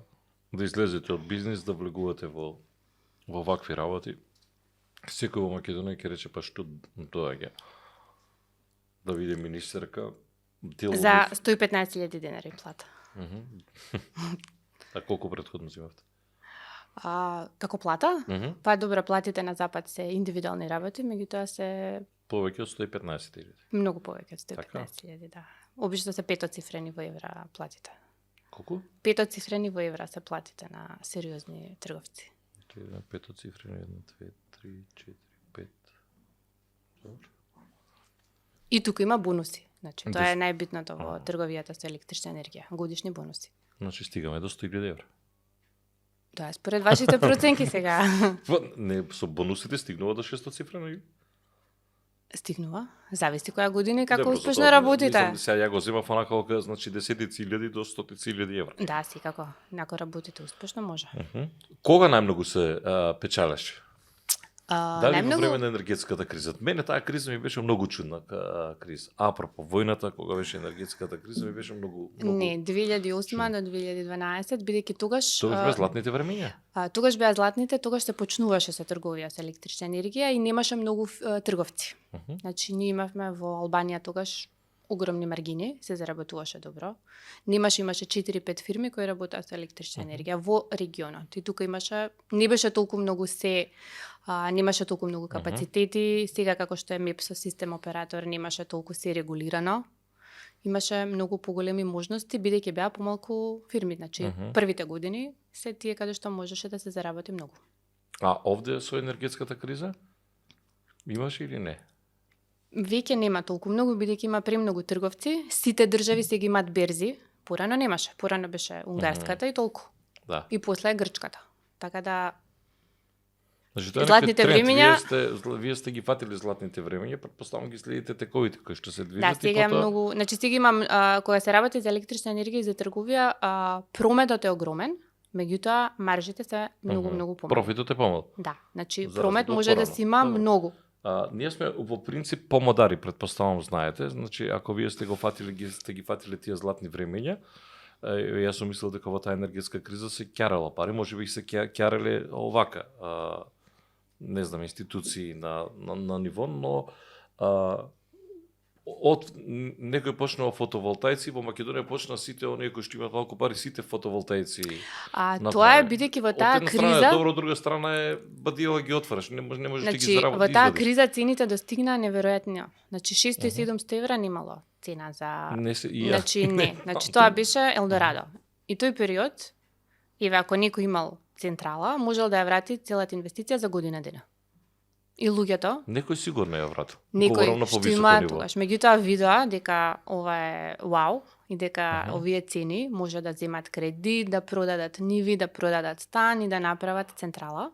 Speaker 1: излезете од бизнис, да влегувате во вакви работи. Секој во Македонија ќе рече па што доаѓа. Да биде министерка.
Speaker 2: За 115.000 денари плата.
Speaker 1: А колку претходно зимавте?
Speaker 2: Како плата? Па добро, платите на запад се индивидуални работи, меѓутоа се
Speaker 1: Повеќе од 115.000.
Speaker 2: Многу повеќе од 115.000, да. Обично се петоцифрени во евра платите.
Speaker 1: Колку?
Speaker 2: Петоцифрени во евра се платите на сериозни трговци.
Speaker 1: Петоцифрени 1, 2, 3, 4, 5. Добро.
Speaker 2: И тука има бонуси. Значи, тоа е најбитното во трговијата со електрична енергија. Годишни бонуси.
Speaker 1: Значи стигаме до 100.000 евра.
Speaker 2: Тоа е според вашите проценки сега.
Speaker 1: Не, со бонусите стигнува до 600 цифрено?
Speaker 2: Стигнува. Зависи која година и како успешно работите.
Speaker 1: Сега ја го земав онака, значи десетици илјади до стотици илјади евра.
Speaker 2: Да, секако. Ако работите успешно, може.
Speaker 1: Кога најмногу се печалеше? Дали
Speaker 2: најмногу...
Speaker 1: во време на енергетската криза? Мене таа криза ми беше многу чудна криза. Апропо војната, кога беше енергетската криза, ми беше многу...
Speaker 2: Не, 2008 до 2012, бидејќи тогаш...
Speaker 1: Тогаш беа златните времења?
Speaker 2: Тогаш беа златните, тогаш се почнуваше со трговија со електрична енергија и немаше многу трговци. Значи, ние имавме во Албанија тогаш огромни маргини, се заработуваше добро. Имаше 4-5 фирми кои работеа со електрична енергија во регионот. И тука не беше толку многу немаше толку многу капацитети, сега како што е МЕП со систем оператор, немаше толку се регулирано. Имаше многу поголеми можности, бидејќи беа помалку фирми. Значи, првите години се тие каде што можеше да се заработи многу.
Speaker 1: А овде со енергетската криза имаше или не?
Speaker 2: Веќе нема толку многу, бидејќи има премногу трговци. Сите држави сега имаат берзи. Порано немаше. Порано беше унгарската и толку.
Speaker 1: Да.
Speaker 2: И после грчката. Така да
Speaker 1: Значи, тоа
Speaker 2: златните времења...
Speaker 1: Вие сте ги фатили златните времења, претпоставам ги следите тековите кои што се движат.
Speaker 2: Да, сега многу... Значи, сега имам, кога се работи за електрична енергија и за трговија, прометот е огромен, меѓутоа маржите се многу помалку.
Speaker 1: Профитот е помал.
Speaker 2: Да, значи промет може да си има многу.
Speaker 1: Ние сме во принцип помодари, претпоставам знаете. Значи, ако вие сте сте ги фатили тие златни времења, јас сум мислел дека во таа енергетска криза се ќарала пари, можеби се ќарале овака. Не знам, институции на ниво, но од некој почнува фотоволтаици, во Македонија почна сите оние кои што имаат малку пари, сите фотоволтаици.
Speaker 2: Тоа е бидејќи во таа криза...
Speaker 1: Од една страна е добро, од друга страна е бадијава ги отвараш, не можеш да ги заработиш.
Speaker 2: Во таа криза цените достигнаа неверојатно. Значи 600-700 евра немало цена за... Значи не, значи тоа беше Елдорадо. И тој период, еве ако некој имал централа, можел да ја врати целата инвестиција за година дена. И луѓето...
Speaker 1: Некој сигурно ја врати.
Speaker 2: Некој што има тогаш. Меѓутоа видоа дека ова е вау и дека овие цени може да земат кредит, да продадат ниви, да продадат стан и да направат централа.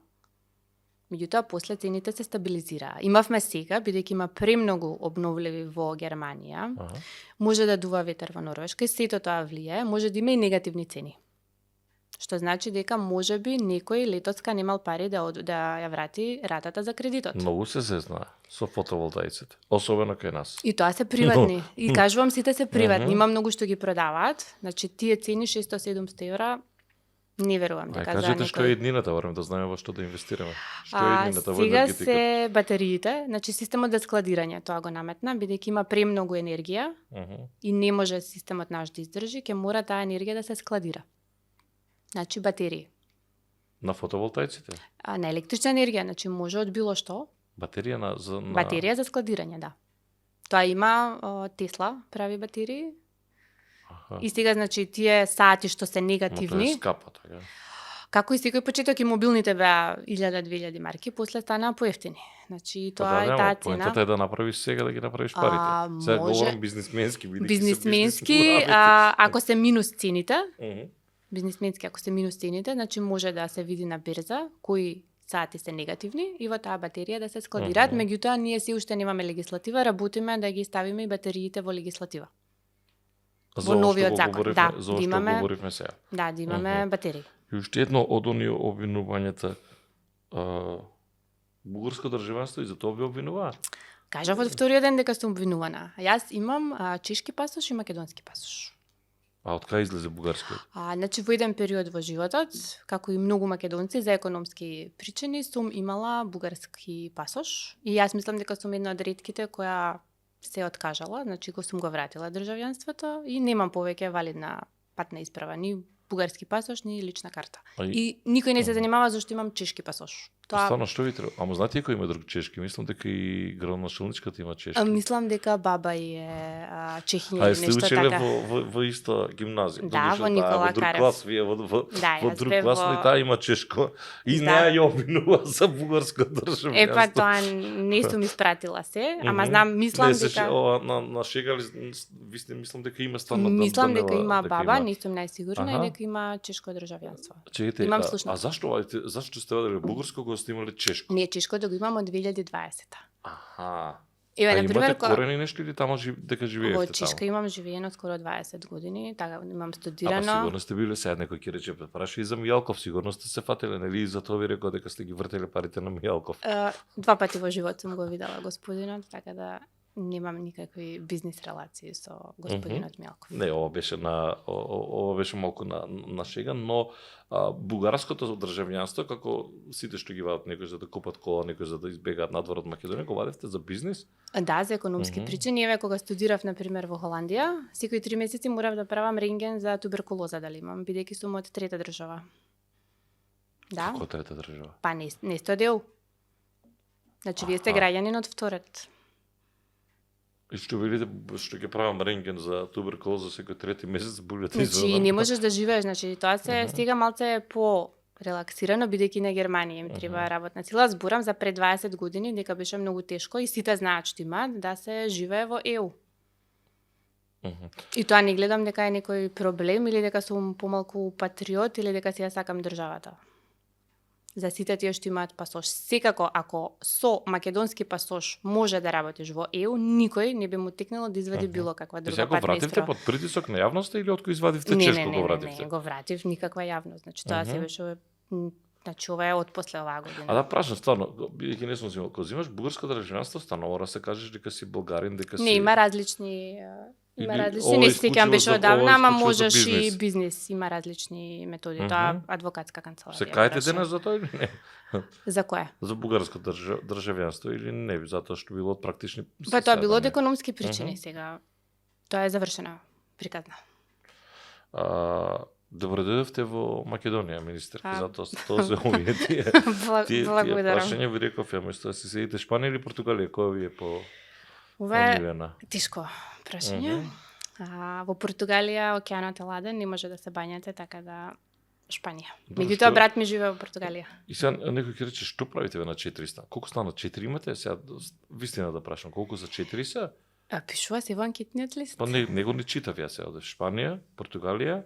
Speaker 2: Меѓутоа после цените се стабилизираа. Имавме сега, бидејќи има премногу обновливи во Германија, може да дува ветер во Норвешка и сето тоа влијае, може да има и негативни цени. Што значи дека можеби некој летоска немал пари да ја врати ратата за кредитот.
Speaker 1: Многу се зезна со фотоволтаиците, особено кај нас.
Speaker 2: И тоа се приватни. И кажувам, сите се приватни. Има многу што ги продаваат. Значи тие цени 600-700 евра не верувам дека за некој.
Speaker 1: Кажете што е еднината, барем да знаеме во што да инвестираме. Што е еднината во
Speaker 2: сега
Speaker 1: енергетиката?
Speaker 2: се батериите, значи системот за складирање, тоа го наметна, бидејќи има премногу енергија и не може системот наш да издржи, ќе мора таа енергија да се складира. Значи батерии.
Speaker 1: На фотоволтаиците?
Speaker 2: На електрична енергија, значи може од било што.
Speaker 1: Батерија
Speaker 2: Батерија за складирање, да. Тоа има Тесла прави батерии.
Speaker 1: Аха.
Speaker 2: И сега, значи, тие сати што се
Speaker 1: Ма тоа е
Speaker 2: негативни,
Speaker 1: скапа, така.
Speaker 2: како и секој почеток и мобилните беа 1000-2000 марки, после станаа поевтини. Значи,
Speaker 1: Па
Speaker 2: тоа
Speaker 1: да,
Speaker 2: е
Speaker 1: ама
Speaker 2: таа
Speaker 1: поентата
Speaker 2: цена.
Speaker 1: е да направиш сега да ги направиш парите. Сега
Speaker 2: Може
Speaker 1: говорам бизнисменски, бидејќи се
Speaker 2: бизнисменски,
Speaker 1: бизнис
Speaker 2: ако се минус цените,
Speaker 1: Мгм.
Speaker 2: бизнисменски ако се минус цените, значи може да се види на берза кои сати се негативни и во таа батерија да се складираат,
Speaker 1: Мгм.
Speaker 2: меѓутоа ние се уште немаме легислатива, работиме да ги ставиме и батериите во легислатива.
Speaker 1: За
Speaker 2: Во
Speaker 1: ова
Speaker 2: новиот
Speaker 1: што го
Speaker 2: закон,
Speaker 1: говоривме,
Speaker 2: да,
Speaker 1: за ова
Speaker 2: да
Speaker 1: што
Speaker 2: имаме-
Speaker 1: говоривме сега.
Speaker 2: Да, да имаме батерии.
Speaker 1: И уште едно од оние обвинувањата бугарско државенство и за тоа ви обвинуваат.
Speaker 2: Кажав од вториот ден дека сум обвинувана. Јас имам чешки пасош и македонски пасош.
Speaker 1: А од кај излезе бугарскиот?
Speaker 2: Значи во еден период во животот, како и многу македонци за економски причини, сум имала бугарски пасош и јас мислам дека сум една од ретките која се откажала, значи го сум го вратила државјанството и немам повеќе валидна патна исправа, ни бугарски пасош, ни лична карта.
Speaker 1: А
Speaker 2: И никој не се занимава зашто имам чешки пасош. Тоа
Speaker 1: Стварно, што ви треба? Ама знаете кој има друг чешки? Мислам дека и градоначалничката има чешки.
Speaker 2: мислам дека баба е чехиња
Speaker 1: А
Speaker 2: или
Speaker 1: сте
Speaker 2: нешто
Speaker 1: учеле
Speaker 2: така.
Speaker 1: во иста гимназија?
Speaker 2: Да,
Speaker 1: Додуше,
Speaker 2: во Никола
Speaker 1: во друг
Speaker 2: Карев.
Speaker 1: клас, вие во
Speaker 2: Да,
Speaker 1: во
Speaker 2: јас
Speaker 1: друг
Speaker 2: бев
Speaker 1: клас,
Speaker 2: во-
Speaker 1: но и таа има чешко. И
Speaker 2: Да.
Speaker 1: неа ја обвинува за бугарско државјанство.
Speaker 2: Па тоа не сум испратила се, ама
Speaker 1: Мгм.
Speaker 2: знам, мислам
Speaker 1: Не, се
Speaker 2: дека
Speaker 1: ова, на шегали, ви сте, мислам дека има стварно
Speaker 2: мислам дека
Speaker 1: Данела,
Speaker 2: има
Speaker 1: дека
Speaker 2: баба,
Speaker 1: има.
Speaker 2: не сум најсигурна
Speaker 1: Аха.
Speaker 2: и дека има чешко државјанство.
Speaker 1: Чекайте,
Speaker 2: Имам
Speaker 1: а
Speaker 2: слушнато.
Speaker 1: зашто сте одели бугарско кога сте имале чешко?
Speaker 2: Не, чешко да го имам од 2020.
Speaker 1: Аха.
Speaker 2: Еве,
Speaker 1: А
Speaker 2: на
Speaker 1: имате
Speaker 2: пример,
Speaker 1: корени нешто или тамо дека живеевте
Speaker 2: во
Speaker 1: тамо?
Speaker 2: Чешка имам живеено скоро 20 години, така имам
Speaker 1: Ама
Speaker 2: студирано.
Speaker 1: сигурно сте биле сега некој ќе рече праша и за Мијалков, сигурно сте се фателе, нели и за тоа ви рекол дека сте ги вртеле парите на Мијалков.
Speaker 2: Два пати во живот сум го видела господинот, така да немам никакви бизнис релации со господинот Милков.
Speaker 1: Не, ова беше ова беше малку на шега, но бугарското државјанство, како сите што ги вадат некој за да купат кола, некој за да избегаат надвор од Македонија, го вадевте за бизнис?
Speaker 2: Да, за економски причини. Еве, кога студирав, на пример, во Холандија, секои 3 месеци морав да правам рентген за туберкулоза дали имам, бидејќи сум од трета држава. Да,
Speaker 1: Како трета држава?
Speaker 2: па не сте дел. Значи, вие сте
Speaker 1: Аха.
Speaker 2: граѓанин од вторет.
Speaker 1: И што велите, што ќе правам рентген за туберкулоза секој трети месец, булете
Speaker 2: Значи, не можеш да живееш, значи, тоа се сега малце по релаксирано, бидејќи на Германија им треба работна сила. Зборам за пред 20 години, дека беше многу тешко и сите знаат што имаат да се живее во ЕУ. И тоа не гледам дека е некој проблем или дека сум помалку патриот или дека си ја сакам државата. За сите тие што имаат пасош. Секако, ако со македонски пасош може да работиш во ЕУ, никој не би му текнало да извади било каква
Speaker 1: И
Speaker 2: друга
Speaker 1: сега го
Speaker 2: патна
Speaker 1: вративте
Speaker 2: исправа.
Speaker 1: под притисок на јавноста или откој извадивте чешко го вративте?
Speaker 2: Не, го вратив никаква јавност. Значи тоа се беше значи ова е од после оваа година.
Speaker 1: А да прашам стварно, бидејќи не сум зимал, кога взимаш бугарско државјанство, станова се кажеш дека си булгарин, дека си
Speaker 2: Не, има различни
Speaker 1: Или
Speaker 2: има различни,
Speaker 1: ова
Speaker 2: не
Speaker 1: е
Speaker 2: се сеќавам
Speaker 1: исклучиво
Speaker 2: беше
Speaker 1: за-
Speaker 2: одавна,
Speaker 1: ова е
Speaker 2: ама
Speaker 1: исклучиво за
Speaker 2: можеш
Speaker 1: бизнис.
Speaker 2: и бизнес, има различни методи. Тоа адвокатска канцеларија.
Speaker 1: Се каете
Speaker 2: прашаја.
Speaker 1: денес за тоа или не?
Speaker 2: За кое?
Speaker 1: За бугарско државјанство или не, затоа што било од практични
Speaker 2: Па тоа било од
Speaker 1: не.
Speaker 2: економски причини сега. Тоа е завршена приказна.
Speaker 1: Добро дојдовте во Македонија, министерка,
Speaker 2: А.
Speaker 1: затоа тоа се овие тие тие
Speaker 2: Благодарам.
Speaker 1: прашања ви реков, ја место да си седите Шпанија или Португалија, која ви е по
Speaker 2: Ова е
Speaker 1: омилена?
Speaker 2: тешко прашање. Во Португалија океанот е ладен, не може да се бањате, така да Шпанија.
Speaker 1: Добро,
Speaker 2: Меѓутоа
Speaker 1: што-
Speaker 2: брат ми живее во Португалија.
Speaker 1: И сега некој ќе рече што правите ве на 4 стана? Колку стана 4 имате? Сега вистина да прашам, колку за 4 се?
Speaker 2: Пишува се во анкетниот лист.
Speaker 1: Па не го не читав ја сега. Шпанија, Португалија,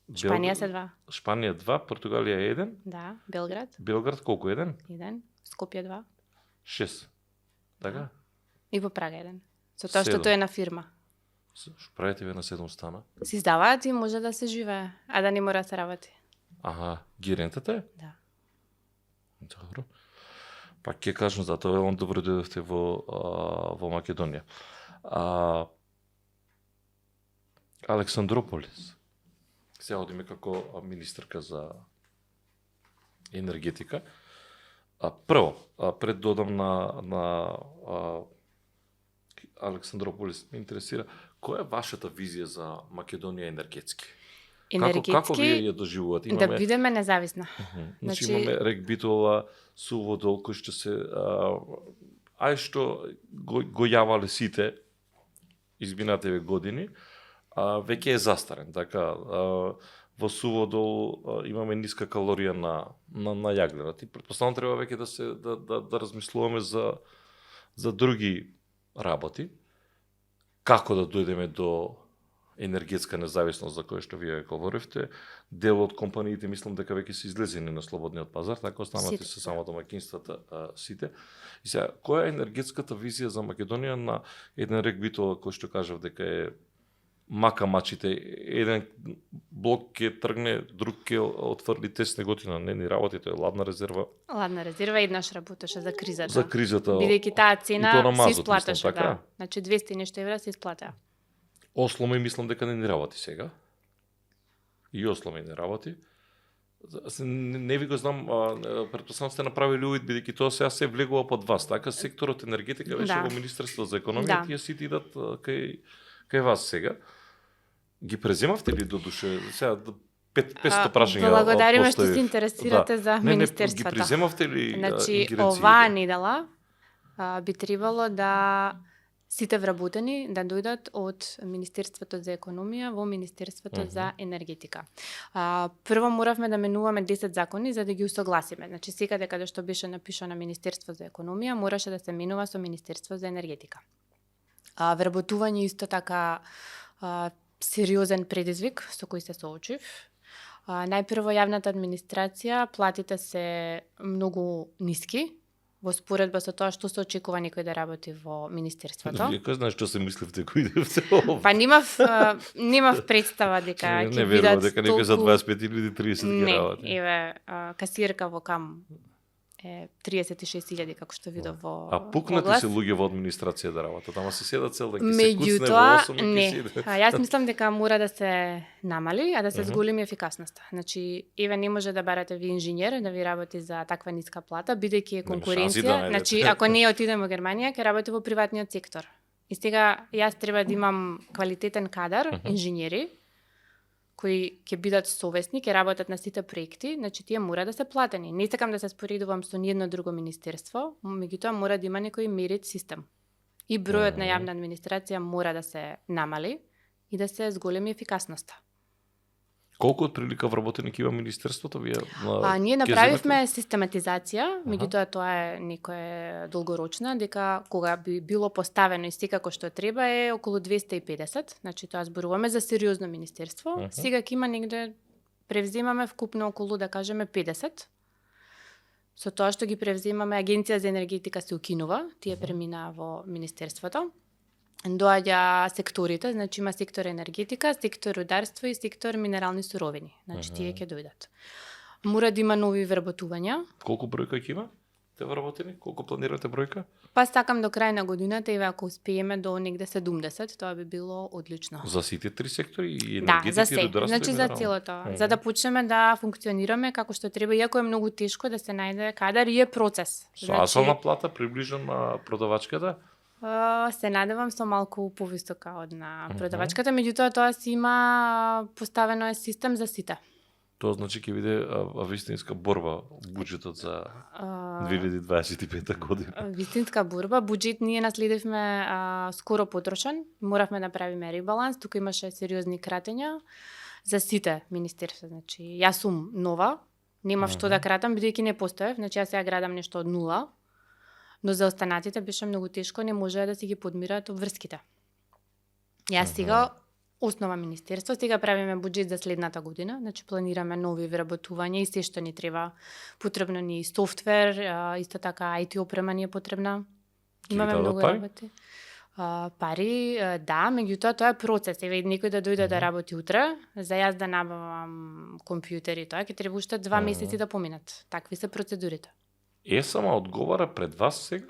Speaker 2: Шпанија се 2.
Speaker 1: Шпанија 2, Португалија 1,
Speaker 2: Да, Белград
Speaker 1: Белград колку 1?
Speaker 2: 1, Скопје 2
Speaker 1: 6. Така?
Speaker 2: и во Прага 1. Со тоа што
Speaker 1: 7.
Speaker 2: тоа е на фирма.
Speaker 1: Што правите ве на 7 стана?
Speaker 2: Се издаваат и може да се живее, а да не мора да се работи.
Speaker 1: Аха, ги рентате?
Speaker 2: Да.
Speaker 1: Добро. Па ќе кажам за тоа, он добро дојдовте во Македонија. Александрополис. Сега одиме како министерка за енергетика. Прво, пред додам на Александрополис, ме интересира, која е вашата визија за Македонија енергетски? Како вие ја доживувате?
Speaker 2: да бидеме независна.
Speaker 1: Значи,
Speaker 2: Значи-
Speaker 1: имаме рек Битола, Суводол, кој што се ај што го јавале сите изминативе години, веќе е застарен. Така, во суводол имаме ниска калорија на јаглена. И претпоставам треба веќе да размислуваме за други работи. Како да дојдеме до енергетска независност за која што вие говоривте. Дел од компаниите мислам дека веќе се излезени на слободниот пазар, така останати се само домаќинствата сите. И сега, која е енергетската визија за Македонија на еден рек Битола кој што кажав дека е мака мачите, еден блок ќе тргне, друг ќе отврли тесне готина, не ни работи, тоа е ладна резерва.
Speaker 2: Ладна резерва еднаш работеше за кризата.
Speaker 1: За кризата.
Speaker 2: Бидејќи таа цена се
Speaker 1: мазот,
Speaker 2: исплатеше,
Speaker 1: мислам, така?
Speaker 2: да. Значи 200 и нешто евра се исплатеа.
Speaker 1: Осломи мислам дека не ни работи сега. И Осломи не работи. Не ви го знам, претпоставам сте направили увид, бидејќи тоа сега се влегува под вас, така? Секторот енергетика беше во Министерството за економија, тие сите идат кај вас сега. Ги преземавте ли до душе? Сега 500 прашања.
Speaker 2: Благодариме што се интересирате за
Speaker 1: Не,
Speaker 2: министерствата.
Speaker 1: ги преземавте ли
Speaker 2: Значи,
Speaker 1: ингеренциите?
Speaker 2: оваа недела би требало да сите вработени да дојдат од Министерството за економија во Министерството за енергетика. Прво моравме да менуваме 10 закони за да ги усогласиме. Значи, секаде каде што беше напишано Министерство за економија, мораше да се менува со Министерство за енергетика. Вработување исто така сериозен предизвик со кој се соочив. Најпрво јавната администрација, платите се многу ниски, во споредба со тоа што се очекува некој да работи во министерството.
Speaker 1: Вие кој знаеш што се мисливте кој идевте?
Speaker 2: Па немав представа дека ќе бидат
Speaker 1: дека некој за 25 или 30 ги работи.
Speaker 2: Не, еве, касирка во КАМ е 36.000 како што видов во
Speaker 1: пукнати
Speaker 2: оглас.
Speaker 1: се луѓе во администрација да работат, ама се седат цел да ќе се куцне во
Speaker 2: Меѓутоа,
Speaker 1: 8
Speaker 2: не.
Speaker 1: и ќе се
Speaker 2: Јас мислам дека мора да се намали, а да се зголеми ефикасноста. Значи, еве не може да барате ви инженер да ви работи за таква ниска плата, бидејќи е конкуренција. Значи, ако не отидем во Германија, ќе работи во приватниот сектор. И сега јас треба да имам квалитетен кадар, инженери, кои ќе бидат совесни, ќе работат на сите проекти, значи тие мора да се платени. Не сакам да се споредувам со ниедно друго министерство, меѓутоа мора да има некој мерит систем. И бројот на јавна администрација мора да се намали и да се зголеми ефикасноста.
Speaker 1: Колку отприлика вработени ќе има министерството?
Speaker 2: Ние направивме систематизација, меѓутоа тоа е некоја долгорочна, дека кога би било поставено и секако што треба е околу 250, значи тоа зборуваме за сериозно министерство. Сега ќе има негде, превземаме вкупно околу, да кажеме, 50. Со тоа што ги превземаме, Агенција за енергетика се укинува, тие преминаа во министерството. Доаѓа секторите, значи има сектор енергетика, сектор рударство и сектор минерални суровини. Значи тие ќе дојдат. Мора да има нови вработувања.
Speaker 1: Колку бројка ќе има те вработени? Колку планирате бројка?
Speaker 2: Па сакам до крај на годината и ако успееме до негде 70, тоа би било одлично.
Speaker 1: За сите три сектори и
Speaker 2: Да,
Speaker 1: енергетика
Speaker 2: за се.
Speaker 1: и рударство?
Speaker 2: Значи за целото, за да почнеме да функционираме како што треба, иако е многу тешко да се најде кадар и е процес.
Speaker 1: Со асална плата приближно на продавачката?
Speaker 2: Се надевам со малку повисока од на продавачката, меѓутоа тоа си има поставено е систем за сите.
Speaker 1: Тоа значи ќе биде вистинска борба буџетот за 2025 година.
Speaker 2: Вистинска борба. Буџет ние наследивме скоро потрошен. Моравме да правиме ребаланс. Тука имаше сериозни кратења за сите министерства. Значи, јас сум нова, немав што да кратам, бидејќи не постоев. Значи, јас сега градам нешто од нула. Но за останатите беше многу тешко, не можеа да си ги подмираат обврските. Јас сега основа министерство, сега правиме буџет за следната година, значи планираме нови вработувања и се што ни треба. Потребно ни и софтвер, исто така IT опрема ни е потребна. Имаме многу работи. Пари, да, меѓутоа тоа е процес. Еве некој да дојде да работи утре, за јас да набавам компјутери, тоа ќе треба уште 2 месеци да поминат. Такви се процедурите.
Speaker 1: ЕСМ одговара пред вас сега?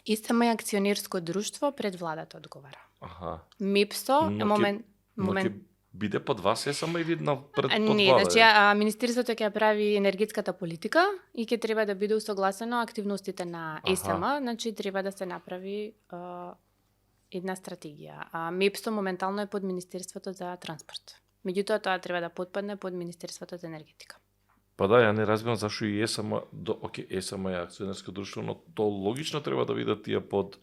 Speaker 2: ЕСМ е акционерско друштво, пред владата одговара. МИПСО е момент
Speaker 1: ќе биде под вас ЕСМ или пред под
Speaker 2: Не,
Speaker 1: влада?
Speaker 2: значи министерството ќе прави енергетската политика и ќе треба да биде усогласено активностите на ЕСМ, значи треба да се направи една стратегија. МИПСО моментално е под Министерството за транспорт. Меѓутоа тоа треба да потпадне под Министерството за енергетика.
Speaker 1: Па да, ја не разбирам зашо и ЕСМ, ЕСМ е акционерско друштво, но то логично треба да бидат тие под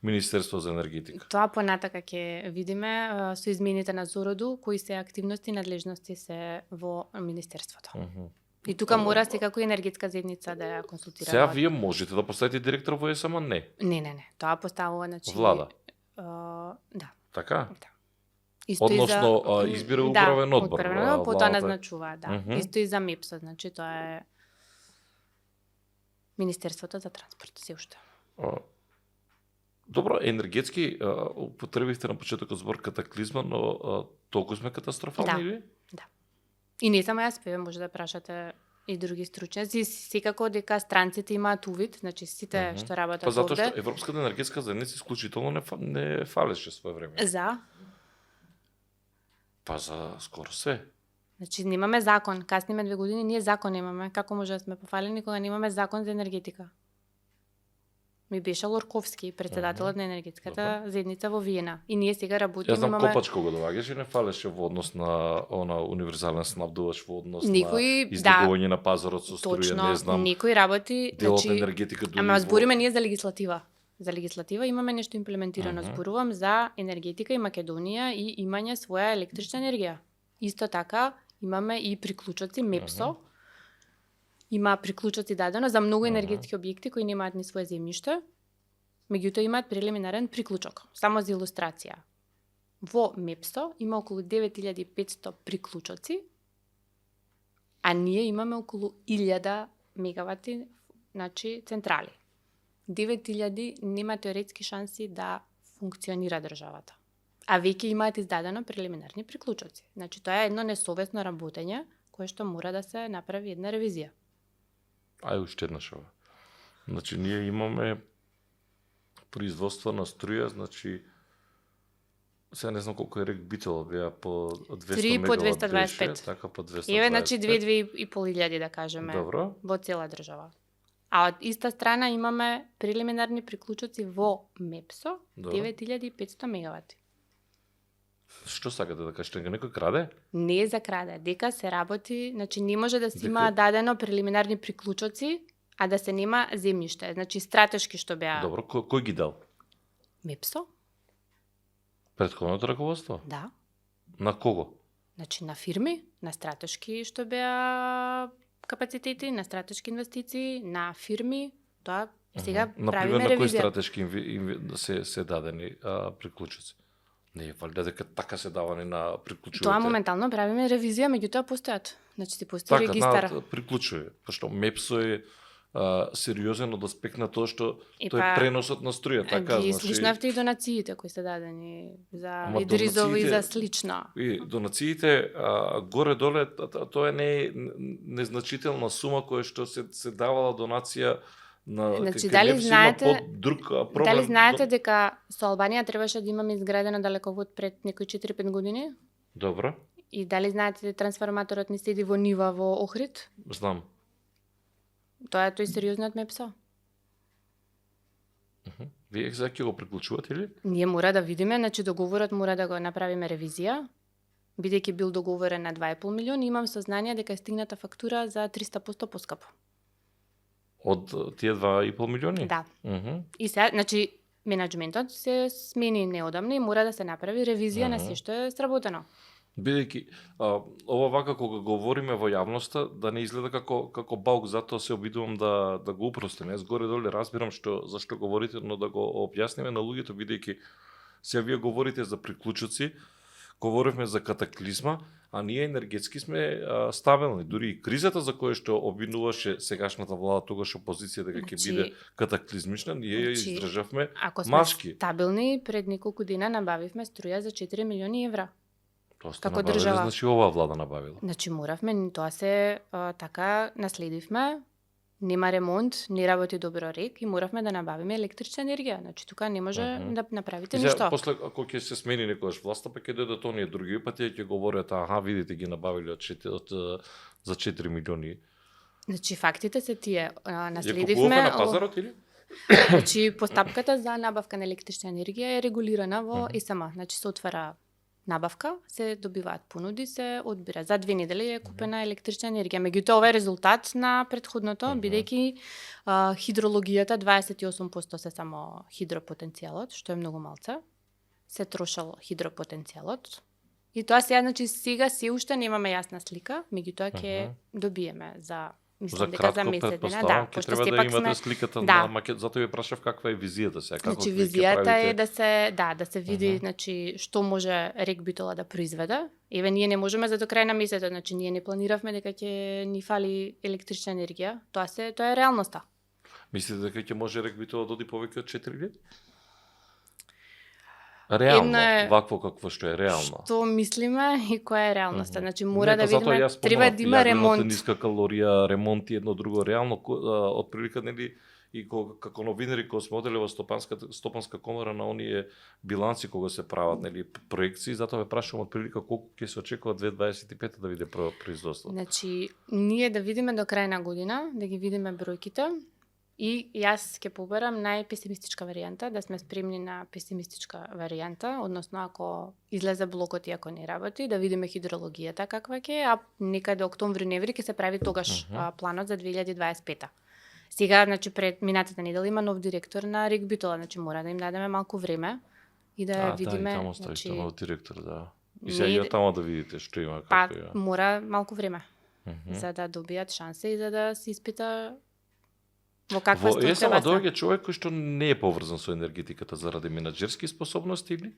Speaker 1: Министерство за енергетика.
Speaker 2: Тоа понатака ќе видиме со измените на Зороду, кои се активности и надлежности се во Министерството. И тука мора секако енергетска заедница да ја консултира.
Speaker 1: Сега вие можете да поставите директор во ЕСМ? Не.
Speaker 2: Не. Тоа поставува, значи...
Speaker 1: Влада.
Speaker 2: Да.
Speaker 1: Така?
Speaker 2: Да. Исто
Speaker 1: Односно, избира управен одбор.
Speaker 2: Управен одбор, потоа
Speaker 1: владата.
Speaker 2: назначува, да. Исто и за МЕПСО, значи тоа е Министерството за транспорт, се уште.
Speaker 1: Добро, енергетски употребивте на почетокот збор катаклизма, но толку сме катастрофални или?
Speaker 2: Да. И не само јас певам, може да прашате и други стручњаци. Секако дека странците имаат увид, значи сите што работат
Speaker 1: овде. Па затоа
Speaker 2: овде.
Speaker 1: што Европската енергетска заедница исклучително не фалеше свое време.
Speaker 2: За?
Speaker 1: Па за скоро се.
Speaker 2: Значи немаме закон, касниме 2 години, ние закон имаме. Како може да сме пофалени кога немаме закон за енергетика? Ми беше Лорковски, председателот на енергетската заедница во Виена. И ние сега работиме.
Speaker 1: Јас знам Копачко го доаѓаше, не фалеше во однос на универзален снабдувач, во однос на излегување на пазарот со струја, не знам.
Speaker 2: Никој работи,
Speaker 1: делот
Speaker 2: значи,
Speaker 1: енергетика дури.
Speaker 2: Ама збориме ние за легислатива. За легислатива имаме нешто имплементирано. Зборувам за енергетика и Македонија и имање своја електрична енергија. Исто така имаме и приклучоци МЕПСО. Има приклучоци дадено за многу енергетски објекти кои немаат ни свое земјиште, меѓутоа имаат прелиминарен приклучок. Само за илустрација. Во МЕПСО има околу 9500 приклучоци, а ние имаме околу 1000 мегавати, значи централи. 9000 нема теоретски шанси да функционира државата. А веќе имаат издадено прелиминарни приклучоци. Значи тоа е едно несовесно работење кое што мора да се направи една ревизија.
Speaker 1: Ај уште еднаш ова. Значи ние имаме производство на струја, значи сега не знам колку е рек битола, беа по 200
Speaker 2: 3 по
Speaker 1: мегават
Speaker 2: 225.
Speaker 1: беше, така по 225.
Speaker 2: Еве, значи 2-2.500 да кажеме.
Speaker 1: Добро.
Speaker 2: Во цела држава. А од иста страна имаме прелиминарни приклучоци во МЕПСО 9500 мегавати.
Speaker 1: Што сакате да кажете, некој краде?
Speaker 2: Не е за краде, дека се работи, значи не може да се има дадено прелиминарни приклучоци, а да се нема земјиште, значи стратешки што беа.
Speaker 1: Добро, кој ги дал?
Speaker 2: МЕПСО?
Speaker 1: Претходното раководство?
Speaker 2: Да.
Speaker 1: На кого?
Speaker 2: Значи на фирми, на стратешки што беа капацитети, на стратешки инвестиции, на фирми, тоа сега правиме
Speaker 1: на кои
Speaker 2: ревизија.
Speaker 1: стратешки се дадени приклучоци? Не, валјда дека така се давани на приклучувате.
Speaker 2: Тоа моментално правиме ревизија, меѓутоа постојат. Значи се постои
Speaker 1: така,
Speaker 2: регистар.
Speaker 1: Така, приклучува. Пошто МЕПСО е сериозен од аспект на тоа што
Speaker 2: И
Speaker 1: тој е преносот на струја, така
Speaker 2: ги
Speaker 1: значи.
Speaker 2: слушнавте и донациите кои се дадени за
Speaker 1: Ама
Speaker 2: Идризови и
Speaker 1: донациите-
Speaker 2: за слично.
Speaker 1: И донациите горе-доле тоа е незначителна сума која што се давала донација на
Speaker 2: Значи,
Speaker 1: кај
Speaker 2: дали
Speaker 1: МЕПСО
Speaker 2: знаете-
Speaker 1: има друг проблем.
Speaker 2: Дали знаете дека со Албанија требаше да имаме изградено далековод пред некои 4-5 години?
Speaker 1: Добро,
Speaker 2: И дали знаете дека трансформаторот ни седи во нива во Охрид?
Speaker 1: знам.
Speaker 2: Тоа е тој сериозниот МЕПСО.
Speaker 1: Вие сега ќе го приклучувате или?
Speaker 2: Ние мора да видиме, значи договорот мора да го направиме ревизија, бидејќи бил договорен на 2,5 милиони, имам сознание дека е стигната фактура за 300% поскапо.
Speaker 1: Од тие 2,5 милиони?
Speaker 2: Да.
Speaker 1: Мгм.
Speaker 2: И сега, значи, менеджментот се смени неодамно и мора да се направи ревизија на се што е сработено.
Speaker 1: Бидејќи ова вака кога говориме во јавноста да не изгледа како баук, затоа се обидувам да го упростим. Јас горе-доле разбирам зашто говорите, но да го објасниме на луѓето, бидејќи сега вие говорите за приклучоци, говоревме за катаклизма, а ние енергетски сме стабилни. Дури и кризата за која што обвинуваше сегашната влада, тогаш опозиција дека ќе
Speaker 2: Значи-
Speaker 1: биде катаклизмична, ние ја
Speaker 2: Значи,
Speaker 1: издржавме
Speaker 2: Ако сме
Speaker 1: машки.
Speaker 2: стабилни, пред неколку дена набавивме струја за 4 милиони евра.
Speaker 1: Тоа сте
Speaker 2: како
Speaker 1: набавиле,
Speaker 2: држава.
Speaker 1: значи оваа влада набавила.
Speaker 2: Значи моравме, тоа се така наследивме, нема ремонт, не работи добро рек и моравме да набавиме електрична енергија. Значи тука не може да направите
Speaker 1: И сега,
Speaker 2: ништо.
Speaker 1: после ако ќе се смени некојаш власта, па ќе дојдат оние други пати ќе говорат, аха, видите ги набавиле за 4 милиони.
Speaker 2: Значи фактите се тие.
Speaker 1: Ја
Speaker 2: Наследивме.
Speaker 1: купувавме на пазарот или?
Speaker 2: Значи постапката за набавка на електрична енергија е регулирана во ЕСМ. Значи се отвара набавка, се добиваат понуди, се одбира. За 2 недели е купена електрична енергија. Меѓутоа, ова е резултат на претходното, бидејќи хидрологијата 28% се само хидропотенцијалот, што е многу малце. Се трошал хидропотенцијалот. И тоа сега се уште немаме јасна слика, меѓутоа ќе добиеме за мислам дека за месец дена, да,
Speaker 1: ќе треба да имате сликата на макет, затоа ви прашав каква е визијата сега, како
Speaker 2: значи визијата е да се види значи што може Рек Битола да произведе. Еве ние не можеме за до крај на месецот, значи ние не планиравме дека ќе ни фали електрична енергија. Тоа е реалноста.
Speaker 1: Мислите дека ќе може Рек Битола да оди повеќе од 4 години? Реално, вакво какво што е реално.
Speaker 2: Што мислиме и која е реалноста. Значи мора да видиме, треба да има ремонт.
Speaker 1: Ниска калорија, ремонт и едно друго реално од прилика нели и како новинари кога сме оделе во стопанска комора на оние биланси кога се прават нели проекции, затоа ве прашувам од прилика колку ќе се очекува 2025 да биде производство.
Speaker 2: Значи ние да видиме до крај на година, да ги видиме бројките. И јас ќе побарам најпесимистичка варијанта, да сме спремни на песимистичка варијанта, односно ако излезе блокот и ако не работи, да видиме хидрологијата каква ќе е, а некаде октомври-ноември ќе се прави тогаш планот за 2025. Сега, значи пред минатата недела има нов директор на Рек Битола, значи мора да им дадеме малку време и да видиме,
Speaker 1: да, и тамо
Speaker 2: значи
Speaker 1: нов директор, да. И сега ја тамо да видите што има
Speaker 2: како
Speaker 1: е.
Speaker 2: Мора малку време за да добијат шанса и за да се испита во каква структура се.
Speaker 1: Сама доаѓа човек кој што не е поврзан со енергетиката заради менаџерски способности или?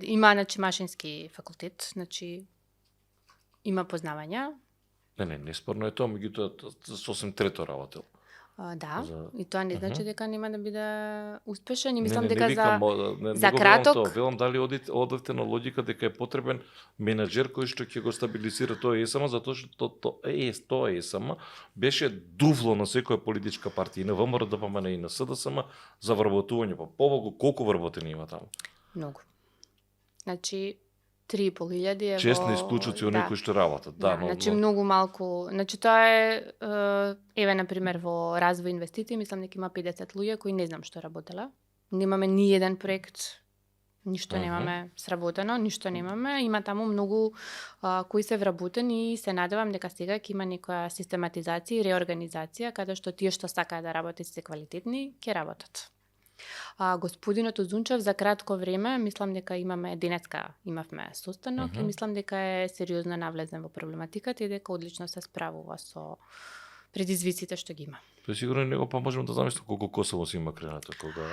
Speaker 2: Има значи машински факултет, значи има познавања.
Speaker 1: Не спорно е тоа, меѓутоа сосем трето работел.
Speaker 2: Да, и тоа не значи дека нема да биде успешен и мислам дека за краток
Speaker 1: велам дали одевте на логика дека е потребен менаџер кој што ќе го стабилизира тоа ЕСМ, затоа што тоа ЕСМ беше дувло на секоја политичка партија, и на ВМРО, ДПМН и на СДСМ за вработување, побогу колку вработени има таму?
Speaker 2: Многу. Значи 3.500 е
Speaker 1: честни исклучоци оние кои што работат.
Speaker 2: Значи многу малку. Значи тоа е на пример во развој инвестиции, мислам дека има 50 луѓе кои не знам што работеле. Немаме ни еден проект, ништо немаме сработено, ништо немаме. Има таму многу кои се вработени и се надевам дека сега ќе има некоја систематизација и реорганизација каде што тие што сакаат да работат се квалитетни, ќе работат. Господинот Озунчев за кратко време, мислам дека имавме состанок и мислам дека е сериозно навлезен во проблематиката и дека одлично се справува со предизвиците што ги има.
Speaker 1: Сигурно него можеме да замислам колку Косово си има кренато кога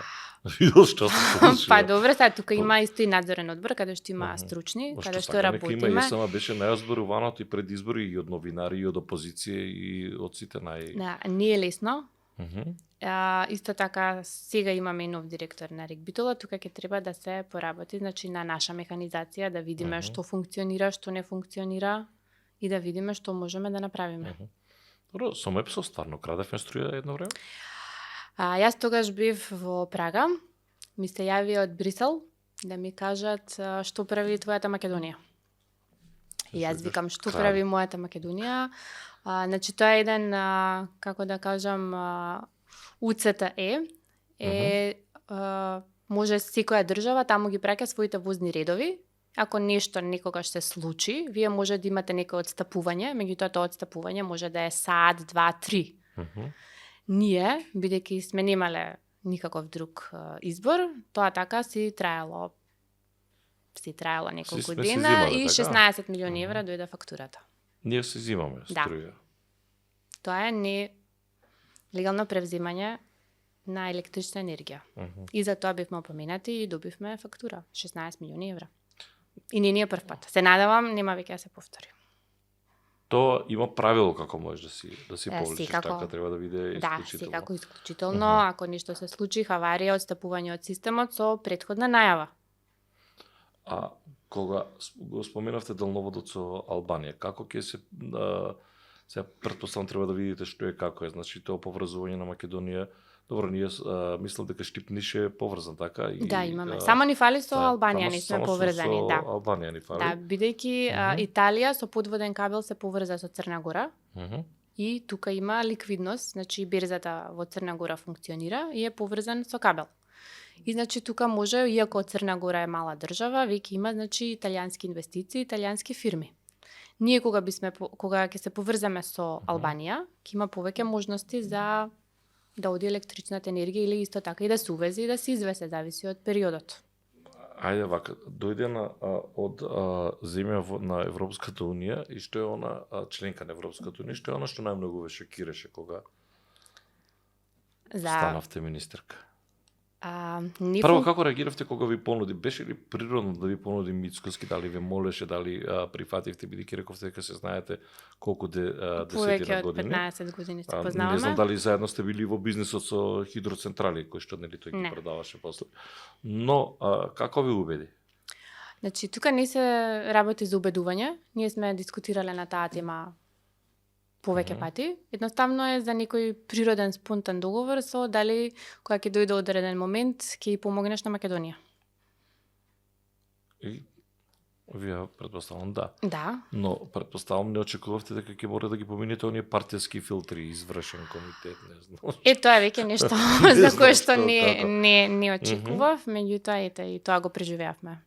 Speaker 1: видел што се случи.
Speaker 2: Добро, сега тука има исто и надзорен одбор каде што има стручни, каде што работиме.
Speaker 1: Има ЕСМ беше најозборуваното и пред избори и од новинари и од опозиција и од сите
Speaker 2: Да, не е лесно. Исто така сега имаме и нов директор на Рек Битола, тука ќе треба да се поработи значи на наша механизација, да видиме што функционира, што не функционира и да видиме што можеме да направиме.
Speaker 1: Добро, со МЕПСО стварно крадевме струја едно време?
Speaker 2: Јас тогаш бив во Прага, ми се јави од Брисел да ми кажат што прави твојата Македонија. И јас викам што прави мојата Македонија. Значи тоа е еден, како да кажам, УЦТЕ може секоја држава таму ги праќа своите возни редови. Ако нешто некогаш се случи, вие може да имате некој одстапување, меѓутоа тоа одстапување може да е саат, 2, 3. Ние, бидејќи сме немале никаков друг избор, тоа така си траело неколку дена и 16 милиони евра дојде фактурата.
Speaker 1: Ние се зимаме струја.
Speaker 2: Тоа е легално превзимање на електрична енергија. И за тоа бивме опоменати и добивме фактура 16 милиони евра. И не е прв пат. Се надевам нема веќе да се повтори.
Speaker 1: Тоа има правило како може да си повлечеш, така треба да биде исклучително.
Speaker 2: Да, секако исклучително, ако нешто се случи, хаварија, одстапување од системот со претходна најава.
Speaker 1: Кога го споменавте далноводот со Албанија, како ќе се сега претпоставам треба да видите што е како е, значи тоа поврзување на Македонија. Добро, ние мислам дека Штип-Ниш е поврзан, така?
Speaker 2: Да, имаме. Само ни фали со Албанија, не сме поврзани, да.
Speaker 1: Албанија ни фали.
Speaker 2: Да, бидејќи Италија со подводен кабел се поврза со Црна Гора. И тука има ликвидност, значи берзата во Црна Гора функционира и е поврзан со кабел. И значи тука може, иако Црна Гора е мала држава, веќе има значи италијански инвестиции, италијански фирми. Ние кога ќе се поврземе со Албанија, ќе има повеќе можности за да оди електричната енергија или исто така и да се увези и да се извесе, зависи од периодот.
Speaker 1: Ајде вака, дојде од земја на Европската Унија и што е она членка на Европската Унија, што е она што најмногу ве шокираше кога станавте министерка? Прво, како реагиравте кога ви понуди? Беше ли природно да ви понуди Мицкоски, дали ве молеше, дали прифативте, бидејќи рековте дека се знаете колку десетина години?
Speaker 2: Повеќе од 15 години се познаваме.
Speaker 1: Не знам дали заедно сте били во бизнисот со хидроцентрали, кои што нели тој ги продаваше после. Но како ви убеди?
Speaker 2: Значи, тука не се работи за убедување. Ние сме дискутирале на таа тема повеќе пати. Едноставно е за некој природен, спонтан договор со дали кога ќе дојде одреден момент ќе ја помогнеш на Македонија.
Speaker 1: И вие претпоставам да.
Speaker 2: Да.
Speaker 1: Но претпоставам не очекувавте дека ќе мора да ги поминете оние партиски филтри, извршен комитет, не знам.
Speaker 2: Тоа е веќе нешто за кое што не очекував, меѓутоа и тоа го преживеавме.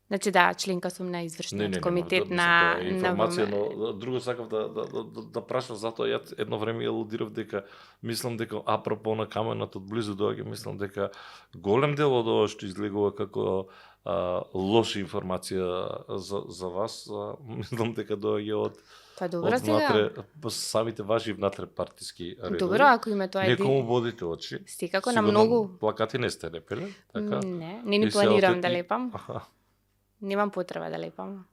Speaker 2: Значи да, членка сум на извршниот комитет на
Speaker 1: информација, но друго сакав да прашам, затоа ја едно време елудирав дека мислам дека апропо на каменот од близу доаѓа, мислам дека голем дел од ова што излегува како лоша информација за вас, мислам дека доаѓа од самите ваши внатре партиски редови.
Speaker 2: Добро, ако има тоа
Speaker 1: некому водите очи.
Speaker 2: Секако на многу
Speaker 1: плакати не сте лепеле, така?
Speaker 2: Не ни планирам да лепам. Немам потреба да лепам.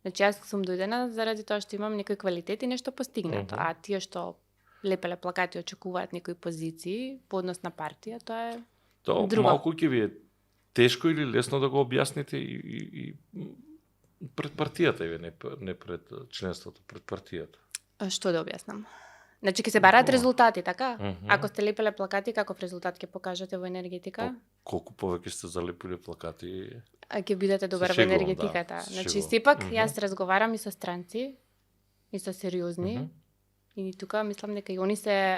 Speaker 2: Значи, јас сум дојдена заради тоа што имам некој квалитет и нешто постигнато. А тие што лепеле плакати очекуваат некои позиции по однос на партија, тоа е друго.
Speaker 1: Малку ќе ви е тешко или лесно да го објасните и пред партијата, не пред членството, пред партијата.
Speaker 2: Што да објаснам? Значи, ќе се бараат резултати, така? Ако сте лепеле плакати, каков резултат ќе покажете во енергетика?
Speaker 1: Колку повеќе сте залепиле плакати?
Speaker 2: Ќе бидете добар во енергетиката. Значи, сепак, јас разговарам и со странци, и со сериозни. И тука мислам дека и они се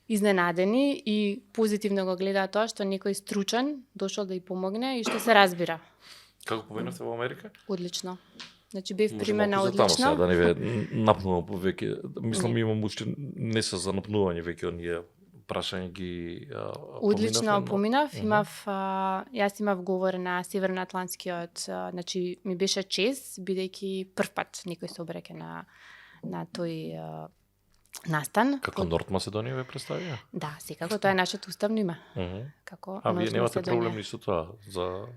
Speaker 2: изненадени и позитивно го гледаат тоа што некој стручен дошол да ја помогне и што се разбира.
Speaker 1: Како поминавте во Америка?
Speaker 2: Одлично. Значи бев примена одлично.
Speaker 1: Да не ве напнувам повеќе. Мислам имам уште не се за напнување веќе оние прашање ги
Speaker 2: одлично поминав. Јас имав говор на Северноатлантскиот, значи ми беше чест бидејќи првпат некој се обреке на тој настан.
Speaker 1: Како Норт Македонија ве представија?
Speaker 2: Да, секако тоа е нашето уставно име. Како
Speaker 1: вие немате проблем ни со тоа за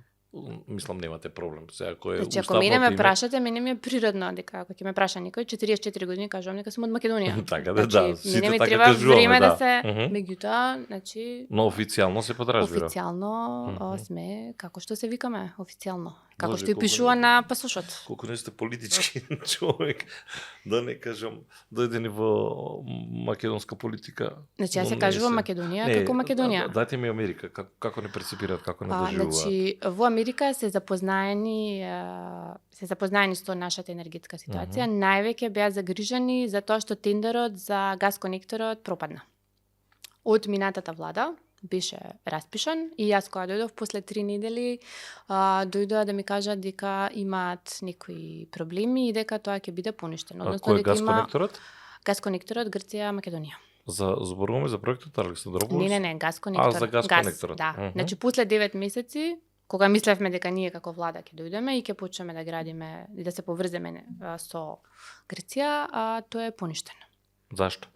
Speaker 1: мислам немате проблем. Сега кој е
Speaker 2: значи, ако мене ме прашате, мене ми е природно дека ако ќе ме праша некој 44 години, кажувам дека сум од Македонија.
Speaker 1: Така да, сите
Speaker 2: мене ми
Speaker 1: така
Speaker 2: треба
Speaker 1: кажуваме,
Speaker 2: време
Speaker 1: да
Speaker 2: се меѓутоа, значи
Speaker 1: но официјално се подразбира.
Speaker 2: Официјално сме како што се викаме, официјално. Како што и пишува на пасошот.
Speaker 1: Колку не сте политички човек, да не кажам, дојдени во македонска политика.
Speaker 2: Значи, јас се кажувам Македонија како Македонија.
Speaker 1: Дайте ми Америка, како не перципираат, како не доживуваат.
Speaker 2: Значи, во Америка се запознаени со нашата енергетска ситуација. Највеќе беа загрижени за тоа што тендерот за газконекторот пропадна. Од минатата влада беше распишан и јас кога дојдов после 3 недели дојдоа да ми кажат дека имаат некои проблеми и дека тоа ќе биде поништено.
Speaker 1: Односно дека газконекторот?
Speaker 2: Газконекторот Грција Македонија.
Speaker 1: Зборуваме за проектот Александрополис?
Speaker 2: Не, газконектор.
Speaker 1: За газконекторот.
Speaker 2: Да. Значи после 9 месеци кога мислевме дека ние како влада ќе дојдеме и ќе почнеме да градиме и да се поврземе со Грција, тоа е поништено.
Speaker 1: Зашто?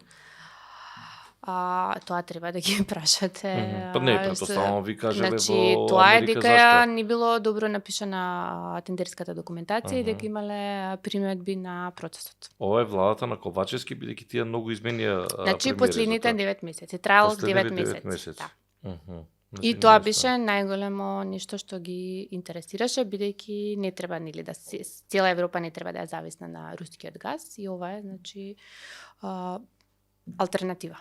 Speaker 2: Тоа треба да ги прашате.
Speaker 1: Па не, претпоставувам ви кажале
Speaker 2: значи,
Speaker 1: во
Speaker 2: тоа е
Speaker 1: Америка
Speaker 2: дека
Speaker 1: зашто?
Speaker 2: не било добро напишана тендерската документација и дека имале приметби на процесот.
Speaker 1: Ова е владата на Ковачевски, бидејќи тие многу изменија
Speaker 2: значи, последните 9 месеци. Траел 9 месеци. Да. И тоа беше најголемо нешто што ги интересираше, бидејќи не треба нели да цела Европа не треба да е зависна на рускиот газ и ова е значи алтернатива.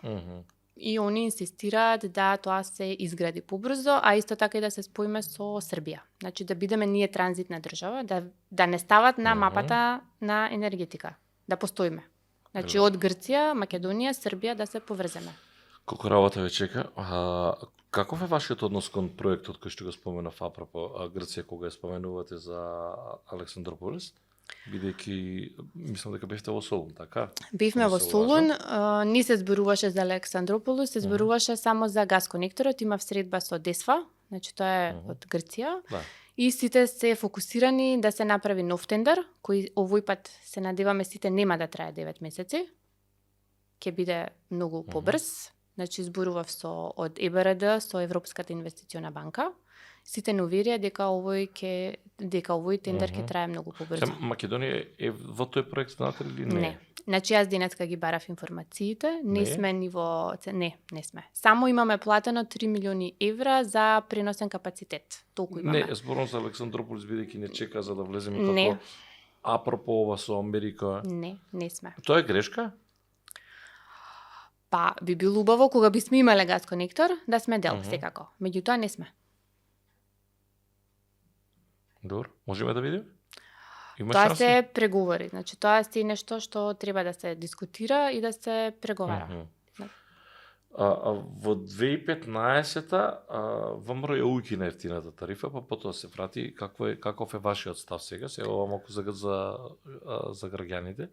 Speaker 2: И они инсистираат да тоа се изгради побрзо, а исто така и да се споиме со Србија. Значи да бидеме ние транзитна држава, да не стават на мапата на енергетика, да постоиме. Значи од Грција, Македонија, Србија да се поврземе.
Speaker 1: Колку работа ве чека. Каков е вашиот однос кон проектот кој што го споменав апропо Грција, кога ја споменувате за Александрополис? Бидејќи мислам дека бевте во Солун, така?
Speaker 2: Бивме
Speaker 1: Не
Speaker 2: во
Speaker 1: се
Speaker 2: Солун,
Speaker 1: лажам.
Speaker 2: не се зборуваше за Александрополис, се зборуваше само за газ конекторот, има всредба со Десфа, значи тоа е од Грција.
Speaker 1: Да.
Speaker 2: И сите се фокусирани да се направи нов тендер, кој овој пат се надеваме сите нема да трае 9 месеци. Ќе биде многу побрз. Значи зборував со од ЕБРД со Европската инвестициона банка. Сите не уверија дека овој тендер ќе трае многу побрзо.
Speaker 1: Македонија е во тој проект, знаете ли не?
Speaker 2: Не. Значи јас денеска ги барав информациите, не
Speaker 1: Не?
Speaker 2: сме ни во не сме. Само имаме платено 3 милиони евра за преносен капацитет. Толку имаме.
Speaker 1: Не, зборувам за Александрополис бидејќи не чека за да влеземе
Speaker 2: Не.
Speaker 1: како апропо ова со Америка.
Speaker 2: Не сме.
Speaker 1: Тоа е грешка?
Speaker 2: Па би било убаво кога бисме имале газ конектор да сме дел секако. Меѓутоа не сме.
Speaker 1: Добро, можеме да видиме? Има
Speaker 2: Тоа
Speaker 1: шанси?
Speaker 2: се преговори. Значи тоа е нешто што треба да се дискутира и да се преговара.
Speaker 1: Во 2015-та ВМРО ја укина ефтината тарифа, па потоа се врати. Каков е вашиот став сега? Се ова малку за граѓаните?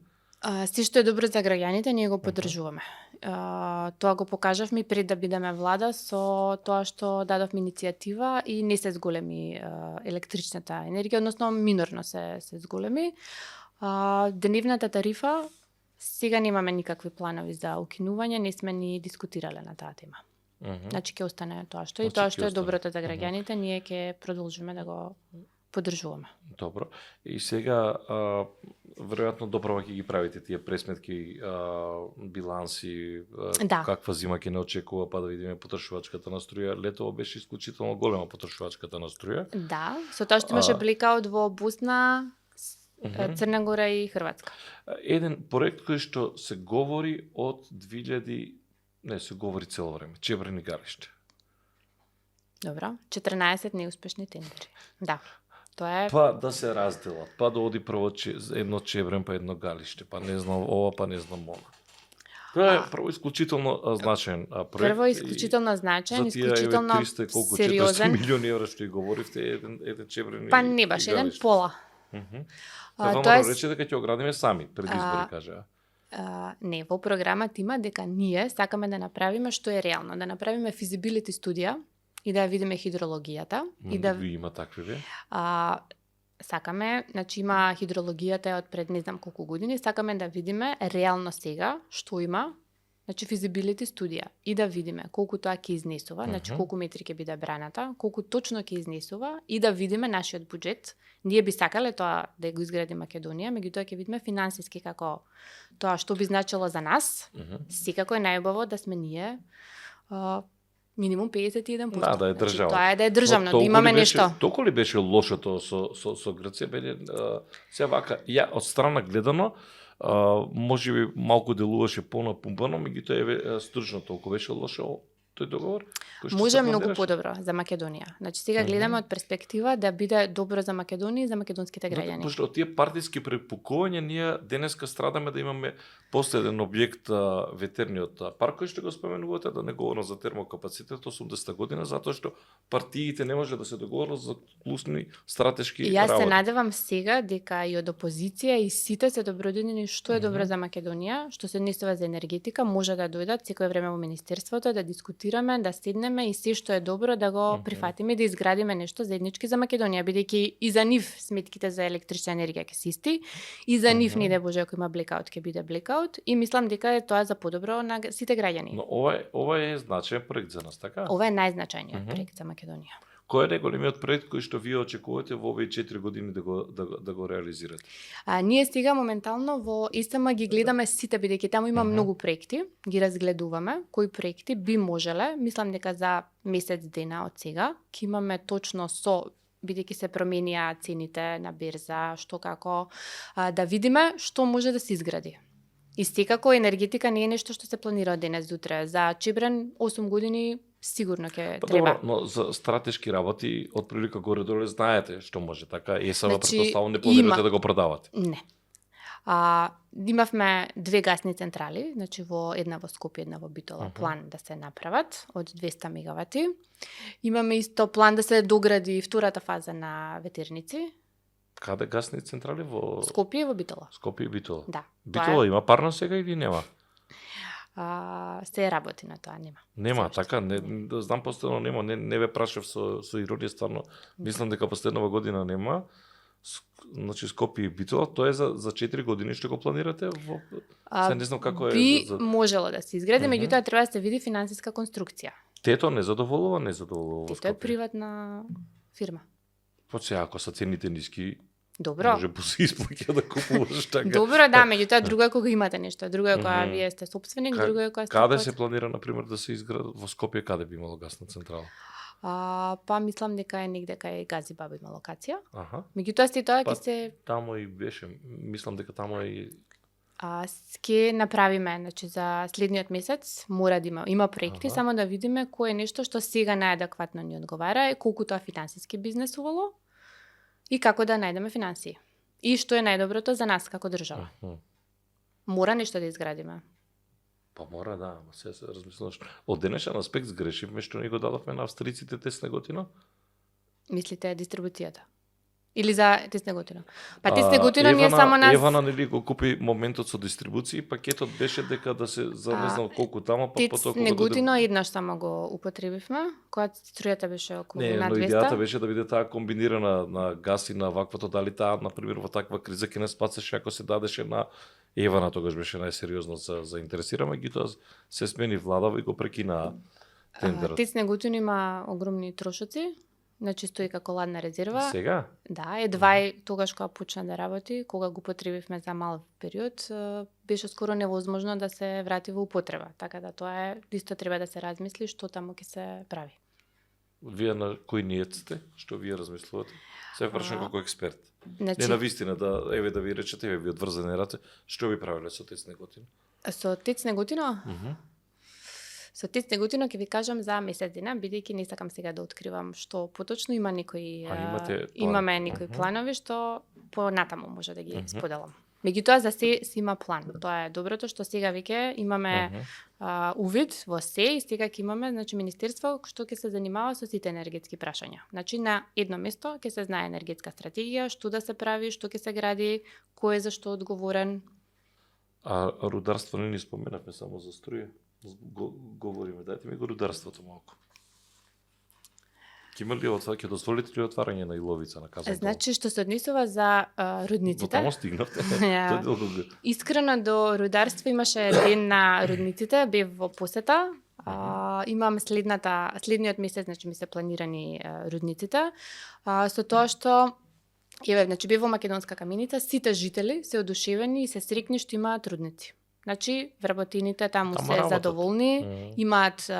Speaker 2: Се што е добро за граѓаните, ние го поддржуваме. Тоа го покажавме и пред да бидеме влада со тоа што дадовме иницијатива и не се зголеми електричната енергија, односно минорно се зголеми. Деневната тарифа сега немаме никакви планови за укинување, не сме ни дискутирале на таа тема. Значи ќе остане тоа што и
Speaker 1: Значи,
Speaker 2: тоа
Speaker 1: ќе
Speaker 2: што е
Speaker 1: остане.
Speaker 2: доброто за граѓаните, ние ќе продолжиме да го поддржуваме.
Speaker 1: Добро. И сега, веројатно доправа ќе ги правите тие пресметки, биланси,
Speaker 2: Да.
Speaker 1: каква зима ќе не очекува, па да видиме потрошувачката на струја. Летово беше исклучително голема потрошувачката на струја.
Speaker 2: Да, со тоа што имаше блекаут во Босна, Црна Гора и Хрватска.
Speaker 1: Еден проект кој што се говори од 2000, не се говори цело време, Чебрени галиште.
Speaker 2: Добро, 14 неуспешни тендери. Да. Тоа е
Speaker 1: Па да се разделат, па да оди прво едно Чебрен, па едно галиште, па не знам ова, па не знам ова. Тоа е прво исклучително значаен проект.
Speaker 2: прво исклучително значаен,
Speaker 1: за тие
Speaker 2: исклучително
Speaker 1: 300 колку 400
Speaker 2: сериозен.
Speaker 1: милиони евра што и говоривте, еден Чебрен.
Speaker 2: Па не баш еден, пола.
Speaker 1: Тоа
Speaker 2: тоа е
Speaker 1: рече дека ќе оградиме сами, пред избори кажа.
Speaker 2: Не, во програмата има дека ние сакаме да направиме што е реално, да направиме физибилити студија и да ја видиме хидрологијата и да
Speaker 1: Има такви ве?
Speaker 2: сакаме, значи има хидрологијата од пред не знам колку години, сакаме да видиме реално сега што има, значи физибилити студија и да видиме колку тоа ќе изнесува, значи колку метри ќе биде браната, колку точно ќе изнесува и да видиме нашиот буџет. Ние би сакале тоа да го изгради Македонија, меѓутоа ќе видиме финансиски како тоа што би значило за нас. Секако е најубаво да сме ние минимум 51%.
Speaker 1: Да е држава.
Speaker 2: Значи, тоа е да е државно,
Speaker 1: Но
Speaker 2: да имаме
Speaker 1: беше,
Speaker 2: нешто.
Speaker 1: Толку ли беше лошото со Грција? Беле, се вака, ја од страна гледано, можеби малку делуваше понапумпано, меѓутоа еве стручно толку беше лошо тој договор?
Speaker 2: Може многу подобро за Македонија. Значи сега гледаме од перспектива да биде добро за Македонија и за македонските граѓани.
Speaker 1: Пошто од тие партиски препукувања ние денеска страдаме да имаме последен објект ветерниот парк кој што го споменувате, да не говорам за термокапацитет 80-та година, затоа што партиите не може да се договорат за клучни стратешки
Speaker 2: И јас се
Speaker 1: работи.
Speaker 2: надевам сега дека и од опозиција и сите се добродетелни што е добро за Македонија, што се однесува за енергетика, може да дојдат секој време во министерството да дискутираме, да седнеме и се што е добро да го прифатиме и да изградиме нешто заеднички за Македонија, бидејќи и за нив сметките за електрична енергија ќе се исти, и за нив не да боже ако има блекаут ќе биде блекаут и мислам дека е тоа за подобро на сите граѓани.
Speaker 1: Но ова е значаен проект за нас, така?
Speaker 2: Ова е најзначајниот проект за Македонија.
Speaker 1: Кој е најголемиот проект кој што вие очекувате во овие 4 години да го реализирате?
Speaker 2: Ние сега моментално во ИСМ ги гледаме сите, бидејќи таму има многу проекти, ги разгледуваме, кои проекти би можеле, мислам дека за месец дена од сега, ќе имаме точно бидејќи се променија цените на берза, што како, да видиме што може да се изгради. И секако енергетика не е нешто што се планира од денес до утре. За Чебрен 8 години сигурно ќе треба.
Speaker 1: Добро, но за стратешки работи од прилика горе-долу знаете што може, така? ЕСВ
Speaker 2: Значи,
Speaker 1: претпоставувам не планирате
Speaker 2: има.
Speaker 1: да го продавате.
Speaker 2: Не. Имавме 2 гасни централи, значи една во Скопје, една во Битола, план да се направат од 200 мегавати. Имаме исто план да се догради втората фаза на ветерници.
Speaker 1: Каде гасни централи во
Speaker 2: Скопје и во Битола.
Speaker 1: Скопје и Битола?
Speaker 2: Да.
Speaker 1: Битола има парна сега или нема?
Speaker 2: Се работи на тоа, нема.
Speaker 1: Нема,
Speaker 2: Се
Speaker 1: така, не знам постојано нема, не ве прашав со иронија, стварно. Мислам дека последнава година нема. Значи Скопје и Битола, тоа е за 4 години што го планирате во се не знам како е
Speaker 2: би можело да се изгради, меѓутоа треба да се види финансиска конструкција.
Speaker 1: Тето не задоволува во
Speaker 2: Тето е
Speaker 1: Скопје.
Speaker 2: приватна фирма.
Speaker 1: Па сега, ако се цените ниски,
Speaker 2: Добро.
Speaker 1: може по се исплаќа да купуваш така.
Speaker 2: Добро, да, меѓутоа друго е кога имате нешто, друго е кога вие сте собственик, друго е кога сте
Speaker 1: Каде се планира на пример да се изгради во Скопје, каде би имало гасна централа?
Speaker 2: Па мислам дека е негде кај Гази Баба има локација.
Speaker 1: Аха.
Speaker 2: Меѓутоа се тоа
Speaker 1: Па,
Speaker 2: ќе се
Speaker 1: Тамо и беше, мислам дека тамо и
Speaker 2: ќе направиме, значи за следниот месец мора да има проекти,
Speaker 1: Аха.
Speaker 2: само да видиме кој е нешто што сега најадекватно ни одговара, и колку тоа финансиски бизнесувало и како да најдеме финансии. И што е најдоброто за нас како држава. Мора нешто да изградиме.
Speaker 1: Па мора, да, ама се размислуваш. Од денешен аспект сгрешивме што ни го дадовме на австриците теснеготина.
Speaker 2: Мислите дистрибуцијата? Или за теснеготина? Па теснеготина ние само нас...
Speaker 1: Евана нели го купи моментот со дистрибуција, пакетот беше дека да се за не знам колку тамо, па потоа кога
Speaker 2: Теснеготина еднаш само го употребивме, кога струјата беше околу
Speaker 1: не,
Speaker 2: на
Speaker 1: но
Speaker 2: 200.
Speaker 1: идејата беше да биде таа комбинирана на газ и на ваквото, дали таа, например, во таква криза ќе не спасеше ако се дадеше на Евана, тогаш беше најсериозно за заинтересираме, меѓутоа се смени владава и го прекина тендерот.
Speaker 2: Теснеготина има огромни трошоци, значи стои како ладна резерва.
Speaker 1: Сега?
Speaker 2: Да, едва и тогаш кога почна да работи, кога го потребивме за мал период, беше скоро невозможно да се врати во употреба. Така да тоа е, исто треба да се размисли што таму ќе се прави.
Speaker 1: Вие на кој ниет сте? Што вие размислувате? Се прашам како експерт.
Speaker 2: Значи,
Speaker 1: Не на вистина, да ви речете, ви од врзане рате, што би правиле со теснеготина?
Speaker 2: со теснеготина? Со теснеготина ќе ви кажам за месец дена, бидејќи не сакам сега да откривам што поточно има некои имаме некои планови што понатаму може да ги споделам. Меѓутоа за се има план. Тоа е доброто што сега веќе имаме увид во се и сега ќе имаме, значи, министерство што ќе се занимава со сите енергетски прашања. Значи на едно место ќе се знае енергетска стратегија, што да се прави, што ќе се гради, кој е за што одговорен.
Speaker 1: А рударство не ни споменавме, само за струја. Говориме, дајте ми го рударството малку. Ќе дозволите ли отварање на Иловица на Казан?
Speaker 2: Значи, што се однесува за рудниците.
Speaker 1: Во тамо стигнавте.
Speaker 2: Искрено до рударство имаше ден на рудниците, бев во посета. Имам следниот месец, значи ми се планирани рудниците. Со тоа што значи бев во Македонска каменица, сите жители се одушевени и се срекни што имаат рудници. Значи, вработените таму се
Speaker 1: работат.
Speaker 2: задоволни, имаат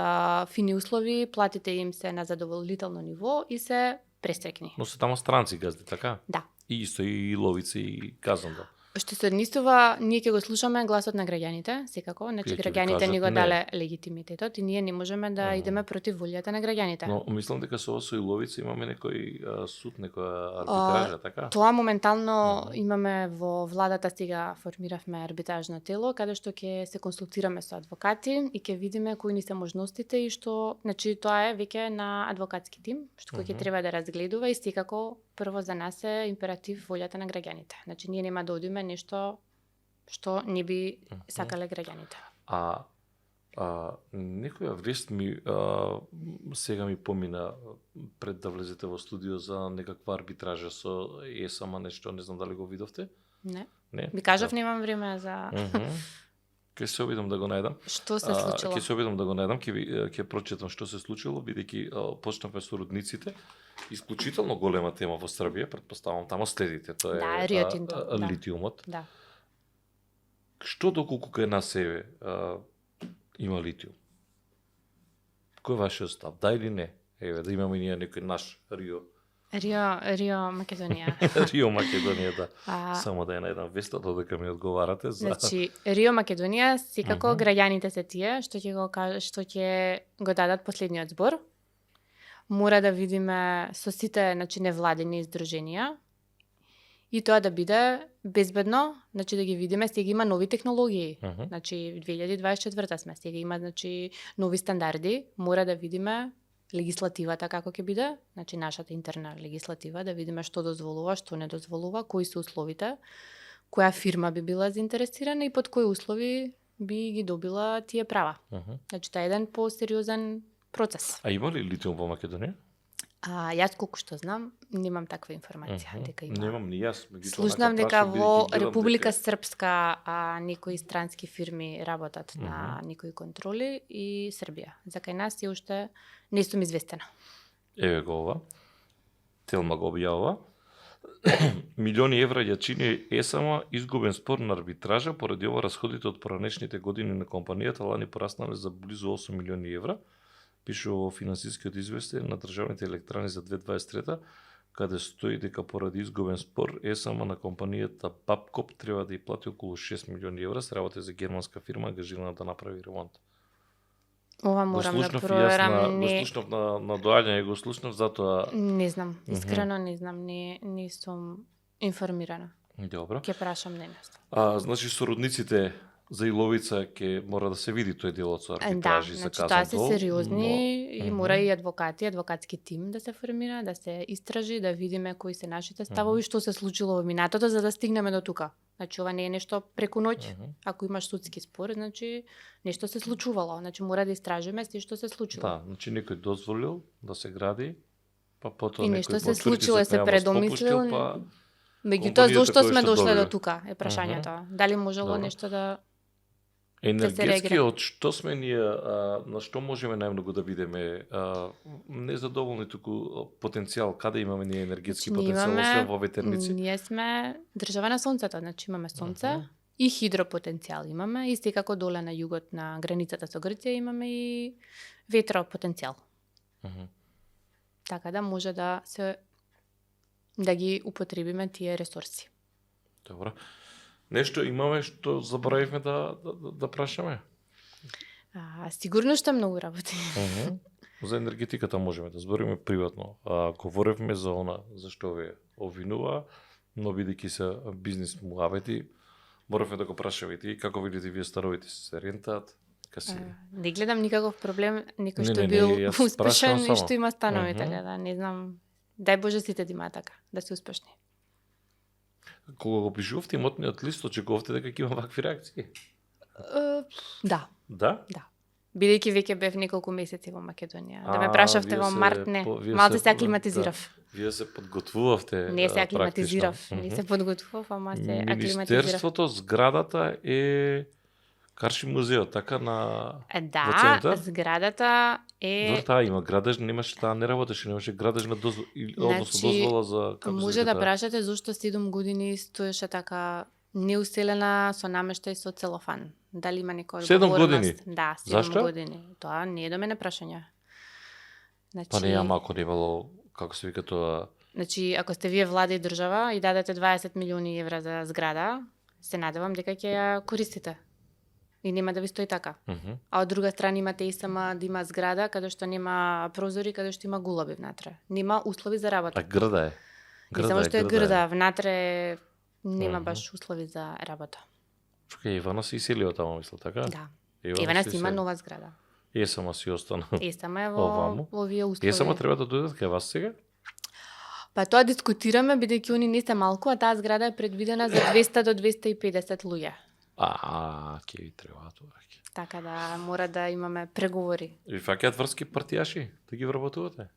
Speaker 2: фини услови, платите им се на задоволително ниво и се пресрекни.
Speaker 1: Но се тамо странци газди, така?
Speaker 2: Да.
Speaker 1: И исто и Иловица и Казан, да.
Speaker 2: Што се однесува, ние ќе го слушаме гласот на граѓаните, секако, значи граѓаните ни го дале легитимитетот и ние не можеме да идеме против волјата на граѓаните.
Speaker 1: Но мислам дека со Иловица имаме некој суд, некоја арбитража, така?
Speaker 2: Тоа моментално имаме во владата, сега формиравме арбитражно тело каде што ќе се консултираме со адвокати и ќе видиме кои ни се можностите и што, значи тоа е веќе на адвокатски тим, што кој ќе треба да разгледува и секако прво за нас е императив волјата на граѓаните. Значи ние нема да одиме нешто што не би сакале граѓаните.
Speaker 1: Некоја вест сега ми помина пред да влезете во студио за некаква арбитража со ЕСАМА, нешто, не знам дали го видовте?
Speaker 2: Не.
Speaker 1: Не?
Speaker 2: Ви кажав, немам време за...
Speaker 1: Ќе се обидам да го најдам.
Speaker 2: Што се случило?
Speaker 1: Ќе се обидам да го најдам, ќе прочитам што се случило, бидејќи почнавме со рудниците. Исклучително голема тема во Србија, претпоставам, тамо следите, тоа е
Speaker 2: Рио Тинто,
Speaker 1: литиумот.
Speaker 2: Да.
Speaker 1: Што доколку кај нас себе има литиум? Кој е вашиот став? Да или не? Еве, да имаме ние некој наш Рио.
Speaker 2: Рио Македонија.
Speaker 1: Рио Македонија, да. Само да ја најдам вестот, додека ми одговарате за...
Speaker 2: Значи, Рио Македонија, секако граѓаните се тие што ќе го дадат последниот збор. Мора да видиме со сите, значи, невладени издруженија и тоа да биде безбедно, значи да ги видиме, сега има нови технологии.
Speaker 1: Мгм.
Speaker 2: Значи 2024 сме, сега има значи нови стандарди, мора да видиме легислативата како ќе биде, значи нашата интерна легислатива, да видиме што дозволува, што не дозволува, кои се условите, која фирма би била заинтересирана и под кои услови би ги добила тие права.
Speaker 1: Мгм.
Speaker 2: Значи тоа е еден посериозен процес.
Speaker 1: А има ли литиум во Македонија?
Speaker 2: Јас колку што знам, немам таква информација
Speaker 1: Мгм.
Speaker 2: дека има.
Speaker 1: Немам ни јас. меѓутоа,
Speaker 2: Слушнам
Speaker 1: онака
Speaker 2: дека
Speaker 1: прашав,
Speaker 2: во
Speaker 1: бидејќи гледам
Speaker 2: Република
Speaker 1: дека-
Speaker 2: Српска некои странски фирми работат на
Speaker 1: Мгм.
Speaker 2: некои контроли и Србија. За кај нас се уште не сум известена.
Speaker 1: Еве го ова. Телма го објавува. Милиони евра ја чини ЕСАМА изгубен спор на арбитража, поради ова расходите од поранешните години на компанијата лани пораснале за близу 8 милиони евра, пише во финансискиот известај на државните електрани за 2023, каде стои дека поради изгубен спор ЕСАМА на компанијата Babcock треба да ја плати околу 6 милиони евра, се работи за германска фирма ангажирана да направи ремонт.
Speaker 2: Ова
Speaker 1: Го
Speaker 2: морам да
Speaker 1: слушнав и јас
Speaker 2: проверам,
Speaker 1: го слушнав на доаѓање, го слушнав затоа.
Speaker 2: не знам, искрено не знам, не сум информирана.
Speaker 1: Добро.
Speaker 2: Ќе прашам ненесто.
Speaker 1: Значи сородниците за Иловица ќе мора да се види тој делот со
Speaker 2: Да,
Speaker 1: арбитражи
Speaker 2: значи
Speaker 1: за
Speaker 2: тоа се
Speaker 1: Казан Дол,
Speaker 2: сериозни и
Speaker 1: Мгм.
Speaker 2: мора и адвокати, адвокатски тим да се формира, да се истражи, да видиме кои се нашите ставови, што се случило во минатото за да стигнеме до тука. Значи ова не е нешто преку ноќ.
Speaker 1: Мгм.
Speaker 2: Ако имаш судски спор, значи нешто се случувало, значи мора да истражиме се што се случило.
Speaker 1: Да, значи некој дозволил да се гради, па потоа
Speaker 2: И
Speaker 1: некој
Speaker 2: нешто се
Speaker 1: притисок
Speaker 2: случило, се
Speaker 1: на јавност
Speaker 2: предомислил,
Speaker 1: попуштил, па
Speaker 2: Меѓутоа
Speaker 1: компанијата
Speaker 2: зошто
Speaker 1: која
Speaker 2: сме
Speaker 1: што
Speaker 2: дошле
Speaker 1: добива.
Speaker 2: до тука е прашањето. Дали можело
Speaker 1: Добро.
Speaker 2: нешто да
Speaker 1: енергетски
Speaker 2: реагира.
Speaker 1: од што сме ние, на што можеме најмногу да бидеме незадоволни, туку потенцијал, каде имаме ние енергетски
Speaker 2: Значи, ние
Speaker 1: потенцијал,
Speaker 2: имаме-
Speaker 1: освен во ветерници?
Speaker 2: Ние сме држава на сонцето, значи имаме сонце
Speaker 1: Мгм.
Speaker 2: и хидропотенцијал имаме и секако доле на југот на границата со Грција имаме и ветропотенцијал.
Speaker 1: Мгм.
Speaker 2: Така да може да ги употребиме тие ресурси.
Speaker 1: Добро. Нешто имаме што заборавивме да прашаме?
Speaker 2: Сигурно што многу работи.
Speaker 1: Мгм. За енергетиката можеме да збориме приватно. Говоревме за она за што ве обвинува, но бидејќи се бизнис муавети, моравме да го прашаме и ти како видите вие становите се рентаат, каси.
Speaker 2: Не гледам никаков проблем, некој
Speaker 1: Не,
Speaker 2: што
Speaker 1: не,
Speaker 2: бил
Speaker 1: не, јас
Speaker 2: успешен
Speaker 1: прашувам
Speaker 2: и
Speaker 1: само.
Speaker 2: што има станови,
Speaker 1: Мгм.
Speaker 2: така да не знам. Дај Боже сите да има така, да се успешни.
Speaker 1: Кога го пишував имотниот лист, очекувавте дека ќе има вакви реакции?
Speaker 2: Да,
Speaker 1: Да?
Speaker 2: бидејќи веќе бев неколку месеци во Македонија. Да ме
Speaker 1: А,
Speaker 2: прашавте
Speaker 1: вие
Speaker 2: во
Speaker 1: се
Speaker 2: март, не.
Speaker 1: вие
Speaker 2: Малце се
Speaker 1: да.
Speaker 2: аклиматизирав.
Speaker 1: Вие се подготвувавте.
Speaker 2: Не се
Speaker 1: практично.
Speaker 2: аклиматизирав, не
Speaker 1: Мгм.
Speaker 2: се подготвував, ама се аклиматизирав.
Speaker 1: Министерството, зградата е Карши музеот, така на во
Speaker 2: Да,
Speaker 1: центар?
Speaker 2: зградата
Speaker 1: Добро,
Speaker 2: е
Speaker 1: таа има градеж, немаше таа не работеше, немаше градежна дозвола, односно
Speaker 2: Значи,
Speaker 1: дозвола за како се
Speaker 2: може
Speaker 1: вика
Speaker 2: да
Speaker 1: таа?
Speaker 2: прашате зошто 7 години стоеше така неуселена со намештај со целофан. Дали има некоја
Speaker 1: 7
Speaker 2: одговорност?
Speaker 1: години?
Speaker 2: Да, 7
Speaker 1: Зашто?
Speaker 2: години. Тоа не е до мене прашање. Значи,
Speaker 1: Па не, ама ако не имало, како се вика тоа,
Speaker 2: Значи, ако сте вие влада и држава и дадете 20 милиони евра за зграда, се надевам дека ќе ја користите. И нема да ви стои така.
Speaker 1: мгм,
Speaker 2: А од друга страна имате и сама да има зграда каде што нема прозори, каде што има гулаби внатре. Нема услови за работа.
Speaker 1: а грда е.
Speaker 2: Не само што е грда, внатре нема баш услови за работа.
Speaker 1: Чекај, Ивана се иселила таму, мисля, така?
Speaker 2: Да. Ивана си има нова зграда.
Speaker 1: Есама си остана.
Speaker 2: Есама е
Speaker 1: Оваму.
Speaker 2: во овие услови.
Speaker 1: Есама треба да дојдат кај вас сега?
Speaker 2: Па тоа дискутираме бидејќи они не се малку, а таа зграда е предвидена за 200 до 250 луѓе.
Speaker 1: Ќе ви треба тоа.
Speaker 2: Така да мора да имаме преговори.
Speaker 1: Ви фаќаат врски партијаши да ги вработувате?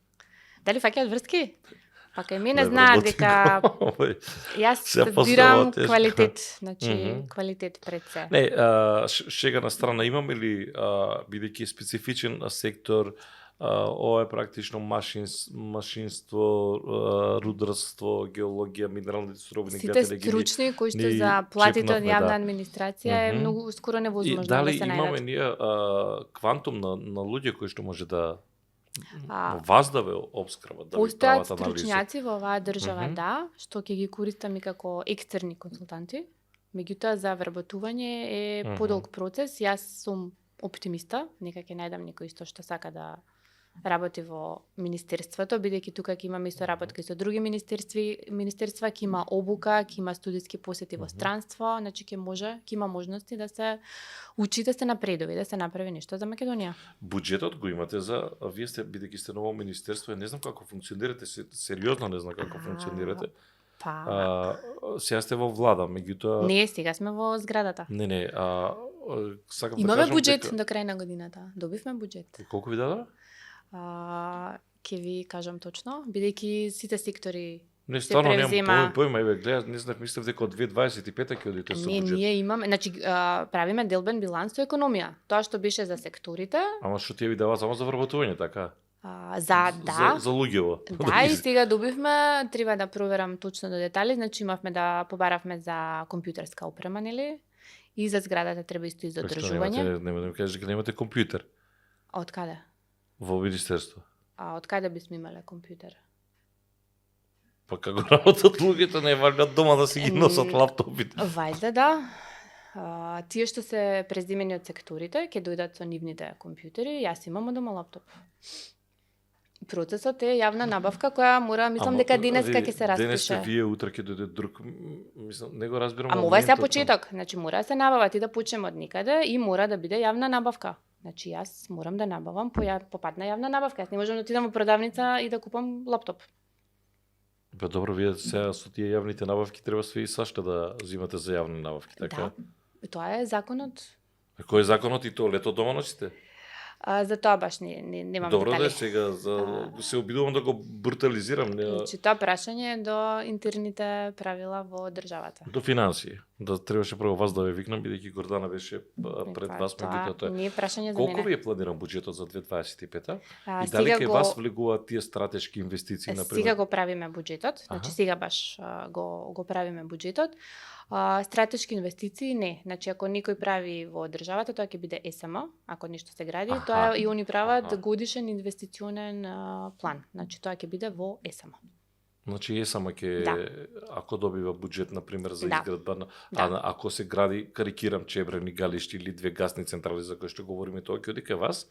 Speaker 2: Дали фаќаат врски? Па кај мене
Speaker 1: Не
Speaker 2: знаат
Speaker 1: вработи
Speaker 2: дека
Speaker 1: го, овој.
Speaker 2: јас
Speaker 1: Се
Speaker 2: бирам
Speaker 1: постава тешко.
Speaker 2: квалитет, значи
Speaker 1: Мгм.
Speaker 2: квалитет пред се.
Speaker 1: Не, шега на страна, имаме ли, бидејќи е специфичен сектор, ова е практично машинство, рударство, геологија, минералните суровини,
Speaker 2: Сите
Speaker 1: гледате ги
Speaker 2: стручни кои што
Speaker 1: ни
Speaker 2: за платите од
Speaker 1: чекнавме,
Speaker 2: јавна
Speaker 1: да.
Speaker 2: администрација е
Speaker 1: Мгм.
Speaker 2: многу скоро
Speaker 1: И
Speaker 2: невозможно
Speaker 1: дали
Speaker 2: да се
Speaker 1: имаме
Speaker 2: најдат.
Speaker 1: ние квантум на луѓе кои што може да
Speaker 2: А,
Speaker 1: вас да ве обскрбат, да ви
Speaker 2: Постојат
Speaker 1: прават анализи?
Speaker 2: стручњаци во оваа држава,
Speaker 1: Мгм.
Speaker 2: да, што ќе ги користам и како екстерни консултанти. Меѓутоа за вработување е
Speaker 1: Мгм.
Speaker 2: подолг процес. Јас сум оптимиста, нека ќе најдам некој исто што сака да работи во министерството, бидејќи тука ќе имаме исто работка и со други министерства, ќе има обука, ќе има студиски посети во странство, значи ќе има можности да се учи, да се напредува, да се направи нешто за Македонија.
Speaker 1: Буџетот го имате а вие сте, бидејќи сте ново министерство, не знам како функционирате, сериозно не знам како функционирате. Сега сте во влада, меѓутоа...
Speaker 2: Не, сега сме во зградата.
Speaker 1: Не, сакам
Speaker 2: Имаме
Speaker 1: да кажам
Speaker 2: буџет
Speaker 1: дека...
Speaker 2: до крај на годината. Добивме буџет.
Speaker 1: Колку ви дадоа?
Speaker 2: Ќе ви кажам точно, бидејќи сите сектори
Speaker 1: Не,
Speaker 2: се
Speaker 1: стварно
Speaker 2: превзема.
Speaker 1: немам појма, еве гледам, не знам, мислев дека од 2025 ќе одите со
Speaker 2: Не,
Speaker 1: буџет.
Speaker 2: ние имаме, значи правиме делбен биланс со економија. Тоа што беше за секторите,
Speaker 1: Ама што тие ви дава само за вработување, така?
Speaker 2: за
Speaker 1: За луѓево.
Speaker 2: Да, и сега добивме, треба да проверам точно до детали, значи имавме да побаравме за компјутерска опрема, нели? И за зградата треба исто и за одржување.
Speaker 1: Нема да ми кажеш дека немате компјутер
Speaker 2: Од каде?
Speaker 1: во министерство.
Speaker 2: Од каде бисме имале компјутер?
Speaker 1: Па како работат луѓето, не валјат дома да си ги носат лаптопите.
Speaker 2: Вајда да. Тие што се презимени од секторите, ќе дојдат со нивните компјутери, јас имам дома лаптоп. Процесот е јавна набавка која мора, мислам дека денеска ќе се распише.
Speaker 1: Денеска вие, утре ќе дојде друг, мислам, не го разбирам.
Speaker 2: Ама ова е сега почеток, значи мора да се набава, ти да почнеме од никаде и мора да биде јавна набавка. Значи јас морам да набавам по падна јавна набавка. Јас не можам да отидам во продавница и да купам лаптоп.
Speaker 1: Па добро, вие сега со тие јавните набавки треба све и свашта да взимате за јавни набавки, така?
Speaker 2: Да. Тоа е законот.
Speaker 1: А кој е законот и тоа лето дома носите?
Speaker 2: За тоа баш немам
Speaker 1: Добро
Speaker 2: детали.
Speaker 1: да е сега, се обидувам да го брутализирам.
Speaker 2: Значи тоа прашање е до интерните правила во државата.
Speaker 1: До финансии. Да требаше прво вас да ве викнам, бидејќи Гордана беше пред вас, меѓутоа тоа.
Speaker 2: Не е прашање за
Speaker 1: Колку
Speaker 2: мене.
Speaker 1: ви е планиран буџетот за 2025-та? И
Speaker 2: Сега
Speaker 1: дали кај
Speaker 2: го-
Speaker 1: вас влегуваат тие стратешки инвестиции, например?
Speaker 2: Сега го правиме буџетот, значи
Speaker 1: Аха.
Speaker 2: сега баш го правиме буџетот. Стратешки инвестиции не. Значи ако некој прави во државата, тоа ќе биде СМ, ако нешто се гради,
Speaker 1: Аха.
Speaker 2: тоа и они прават
Speaker 1: Аха.
Speaker 2: годишен инвестиционен план. Значи тоа ќе биде во СМ.
Speaker 1: Значи ЕСАМ ќе,
Speaker 2: Да.
Speaker 1: ако добива буџет, например, за
Speaker 2: Да.
Speaker 1: изградба на...
Speaker 2: Да.
Speaker 1: ако се гради, карикирам, чебрени галишти или 2 гасни централи за кои што говориме, тоа ќе оди кај вас?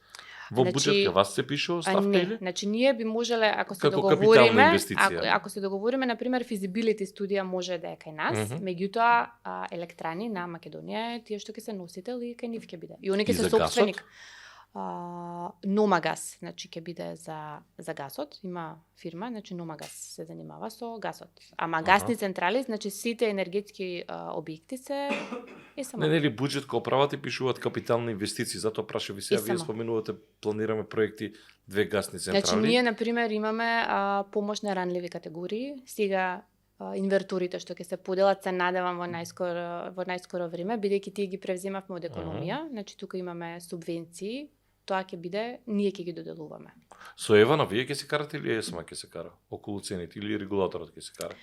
Speaker 1: Во
Speaker 2: Значи,
Speaker 1: буџет кај вас се пишува ставка
Speaker 2: не,
Speaker 1: или?
Speaker 2: значи ние би можеле, ако се
Speaker 1: Како капитална
Speaker 2: договориме,
Speaker 1: инвестиција.
Speaker 2: ако се договориме, например, feasibility студија може да е кај нас,
Speaker 1: Мгм.
Speaker 2: меѓутоа електрани на Македонија е тие што ќе се носител и кај нив ќе биде. И они ќе
Speaker 1: И
Speaker 2: се
Speaker 1: за гасот?
Speaker 2: сопственик. Номагас, значи ќе биде за гасот, има фирма, значи Номагас се занимава со гасот. Ама гасни централи, значи сите енергетски објекти се само.
Speaker 1: Не, нели буџет кој правате пишуваат капитални инвестиции, затоа прашав ви сега, вие
Speaker 2: само.
Speaker 1: споменувате планираме проекти 2 гасни централи.
Speaker 2: Значи ние на пример имаме помош на ранливи категории. Сега инверторите што ќе се поделат се надевам во најскоро време, бидејќи тие ги превземавме од економија, значи тука имаме субвенции, тоа ќе биде, ние ќе ги доделуваме.
Speaker 1: Со Евана вие ќе се карате или ЕСМА ќе се кара? Околу цените или регулаторот ќе се кара?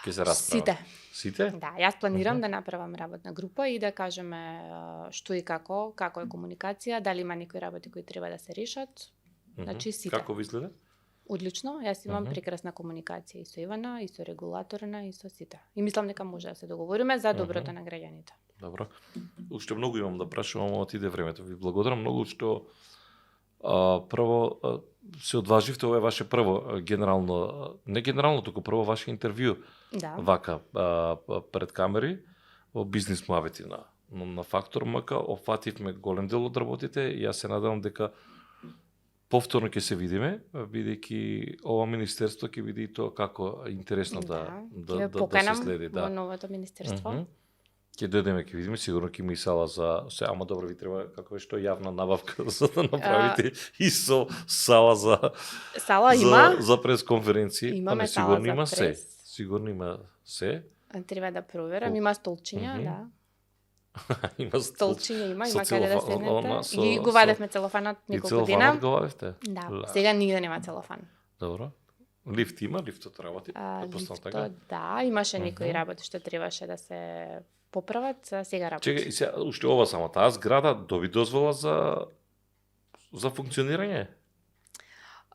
Speaker 1: Ќе се расправа?
Speaker 2: Сите.
Speaker 1: Сите?
Speaker 2: Да, јас планирам да направам работна група и да кажеме што и како е комуникација, дали има некои работи кои треба да се решат. Значи сите.
Speaker 1: Како ви изгледа?
Speaker 2: Одлично, јас имам прекрасна комуникација и со Ивана, и со регулаторна, и со сите. И мислам дека може да се договориме за доброто на граѓаните.
Speaker 1: Добро. Уште многу имам да прашувам, ама отиде времето. Ви благодарам многу што прво се одваживте, ова е ваше прво генерално, не генерално, туку прво ваше интервју
Speaker 2: Да.
Speaker 1: вака пред камери во бизнис муавети на Фактор МК. Опфативме голем дел од работите и јас се надевам дека повторно ќе се видиме, бидејќи ова министерство ќе биде и тоа како интересно да се следи.
Speaker 2: Во новото министерство.
Speaker 1: Ќе дојдеме, ќе видиме, сигурно ќе има и сала за се, ама добро ви треба како е што јавна набавка за да направите и со сала
Speaker 2: Сала има.
Speaker 1: за пресконференции.
Speaker 2: Имаме сала
Speaker 1: сигурно
Speaker 2: за
Speaker 1: има се.
Speaker 2: прес.
Speaker 1: Сигурно има се.
Speaker 2: Треба да проверам, има столчиња, да.
Speaker 1: Има
Speaker 2: Столчиња има
Speaker 1: со
Speaker 2: каде да
Speaker 1: целофан,
Speaker 2: седнете. И го вадевме целофанот
Speaker 1: И
Speaker 2: неколку
Speaker 1: целофанот
Speaker 2: дена.
Speaker 1: го вадевте?
Speaker 2: Да, сега нигде нема целофан.
Speaker 1: Добро. Лифт има, лифтот работи. Претпоставам така.
Speaker 2: Лифтот, да, имаше некои работи што требаше да се поправат, сега работи.
Speaker 1: Чекај, сега уште ова само таа зграда доби дозвола за функционирање?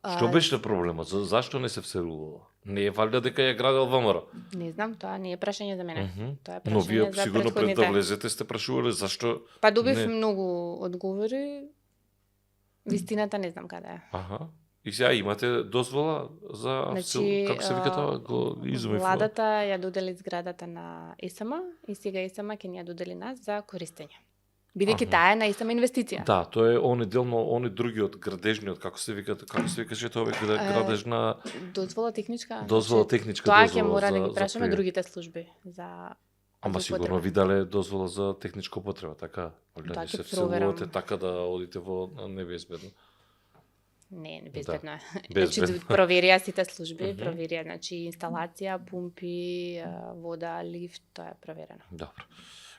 Speaker 1: Што беше проблемот? Зашто не се вселувала? Не е валјда дека ја градел ВМРО?
Speaker 2: Не знам, тоа не е прашање за мене. Тоа е
Speaker 1: Но
Speaker 2: прашање
Speaker 1: вие
Speaker 2: за
Speaker 1: сигурно пред да
Speaker 2: претходните.
Speaker 1: влезете сте прашувале зашто
Speaker 2: Па добив
Speaker 1: не.
Speaker 2: многу одговори. Вистината не знам каде е.
Speaker 1: Аха. И сега имате дозвола за
Speaker 2: Значи,
Speaker 1: како се вика тоа, го изумив.
Speaker 2: Владата ја додели зградата на ИСМ и сега ИСМ ќе ни ја додели нас за користење. Бидејќи
Speaker 1: Аха.
Speaker 2: таа е на ИСМ инвестиција.
Speaker 1: Да, тоа е оне делно, оне другиот градежниот, како се викаше тоа веќе градежна
Speaker 2: Дозвола техничка.
Speaker 1: дозвола
Speaker 2: значи,
Speaker 1: техничка
Speaker 2: Тоа
Speaker 1: дозвола
Speaker 2: ќе мора да
Speaker 1: за
Speaker 2: ги прашаме
Speaker 1: прием.
Speaker 2: другите служби за
Speaker 1: Ама
Speaker 2: за
Speaker 1: сигурно
Speaker 2: употреба.
Speaker 1: ви дале дозвола за техничка употреба, така?
Speaker 2: Да,
Speaker 1: Да,
Speaker 2: ќе
Speaker 1: се
Speaker 2: проверам.
Speaker 1: вселувате така да одите во небезбедно.
Speaker 2: Не безбедно е.
Speaker 1: Безбедно.
Speaker 2: Значи проверија сите служби,
Speaker 1: Мгм.
Speaker 2: проверија значи инсталација, пумпи, вода, лифт, тоа е проверено.
Speaker 1: Добро.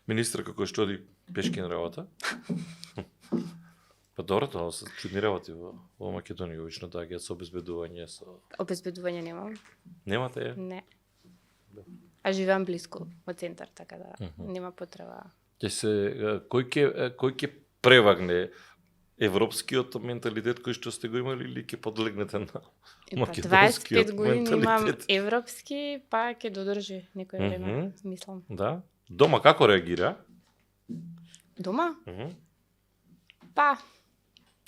Speaker 1: Министерка кој што оди пешки на работа? Па добро, тоа се чудни работи во Македонија, обично доаѓаат со обезбедување, со...
Speaker 2: Обезбедување немам.
Speaker 1: Немате ја?
Speaker 2: Не. А живеам блиску од центар, така да
Speaker 1: Мгм.
Speaker 2: нема потреба.
Speaker 1: Ќе се кој ќе превагне европскиот менталитет кој што сте го имали или ќе подлегнете на
Speaker 2: Па,
Speaker 1: македонскиот
Speaker 2: 25 години имам
Speaker 1: менталитет?
Speaker 2: европски, па ќе додржи некој време,
Speaker 1: Мгм.
Speaker 2: мислам.
Speaker 1: Да. Дома како реагира?
Speaker 2: Дома?
Speaker 1: Мгм.
Speaker 2: Па,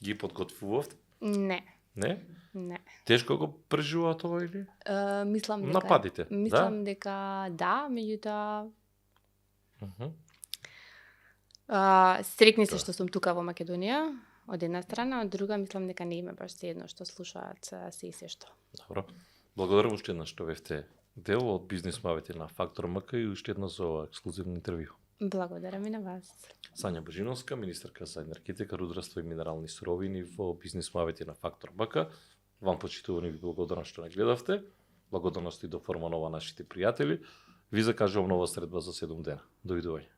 Speaker 1: Ги подготвувавте?
Speaker 2: не,
Speaker 1: Не?
Speaker 2: не.
Speaker 1: Тешко го преживува тоа или?
Speaker 2: Мислам дека
Speaker 1: Нападите, да?
Speaker 2: Мислам дека да, меѓутоа
Speaker 1: Мгм.
Speaker 2: стрекни се
Speaker 1: Да.
Speaker 2: што сум тука во Македонија, од една страна, од друга мислам дека не име баш се едно што слушаат се и се што.
Speaker 1: Добро. Благодарам уште еднаш што бевте дел од бизнис мавите на Фактор МК и уште еднаш за ова ексклузивно интервју.
Speaker 2: Благодарам и на вас.
Speaker 1: Сања Божиновска, министерка за енергетика, рударство и минерални суровини во бизнис мавите на Фактор МК. Вам почитувани ви благодарам што не гледавте. Благодарности до Форманова нашите пријатели. Ви закажувам нова средба за 7 дена. Довидување.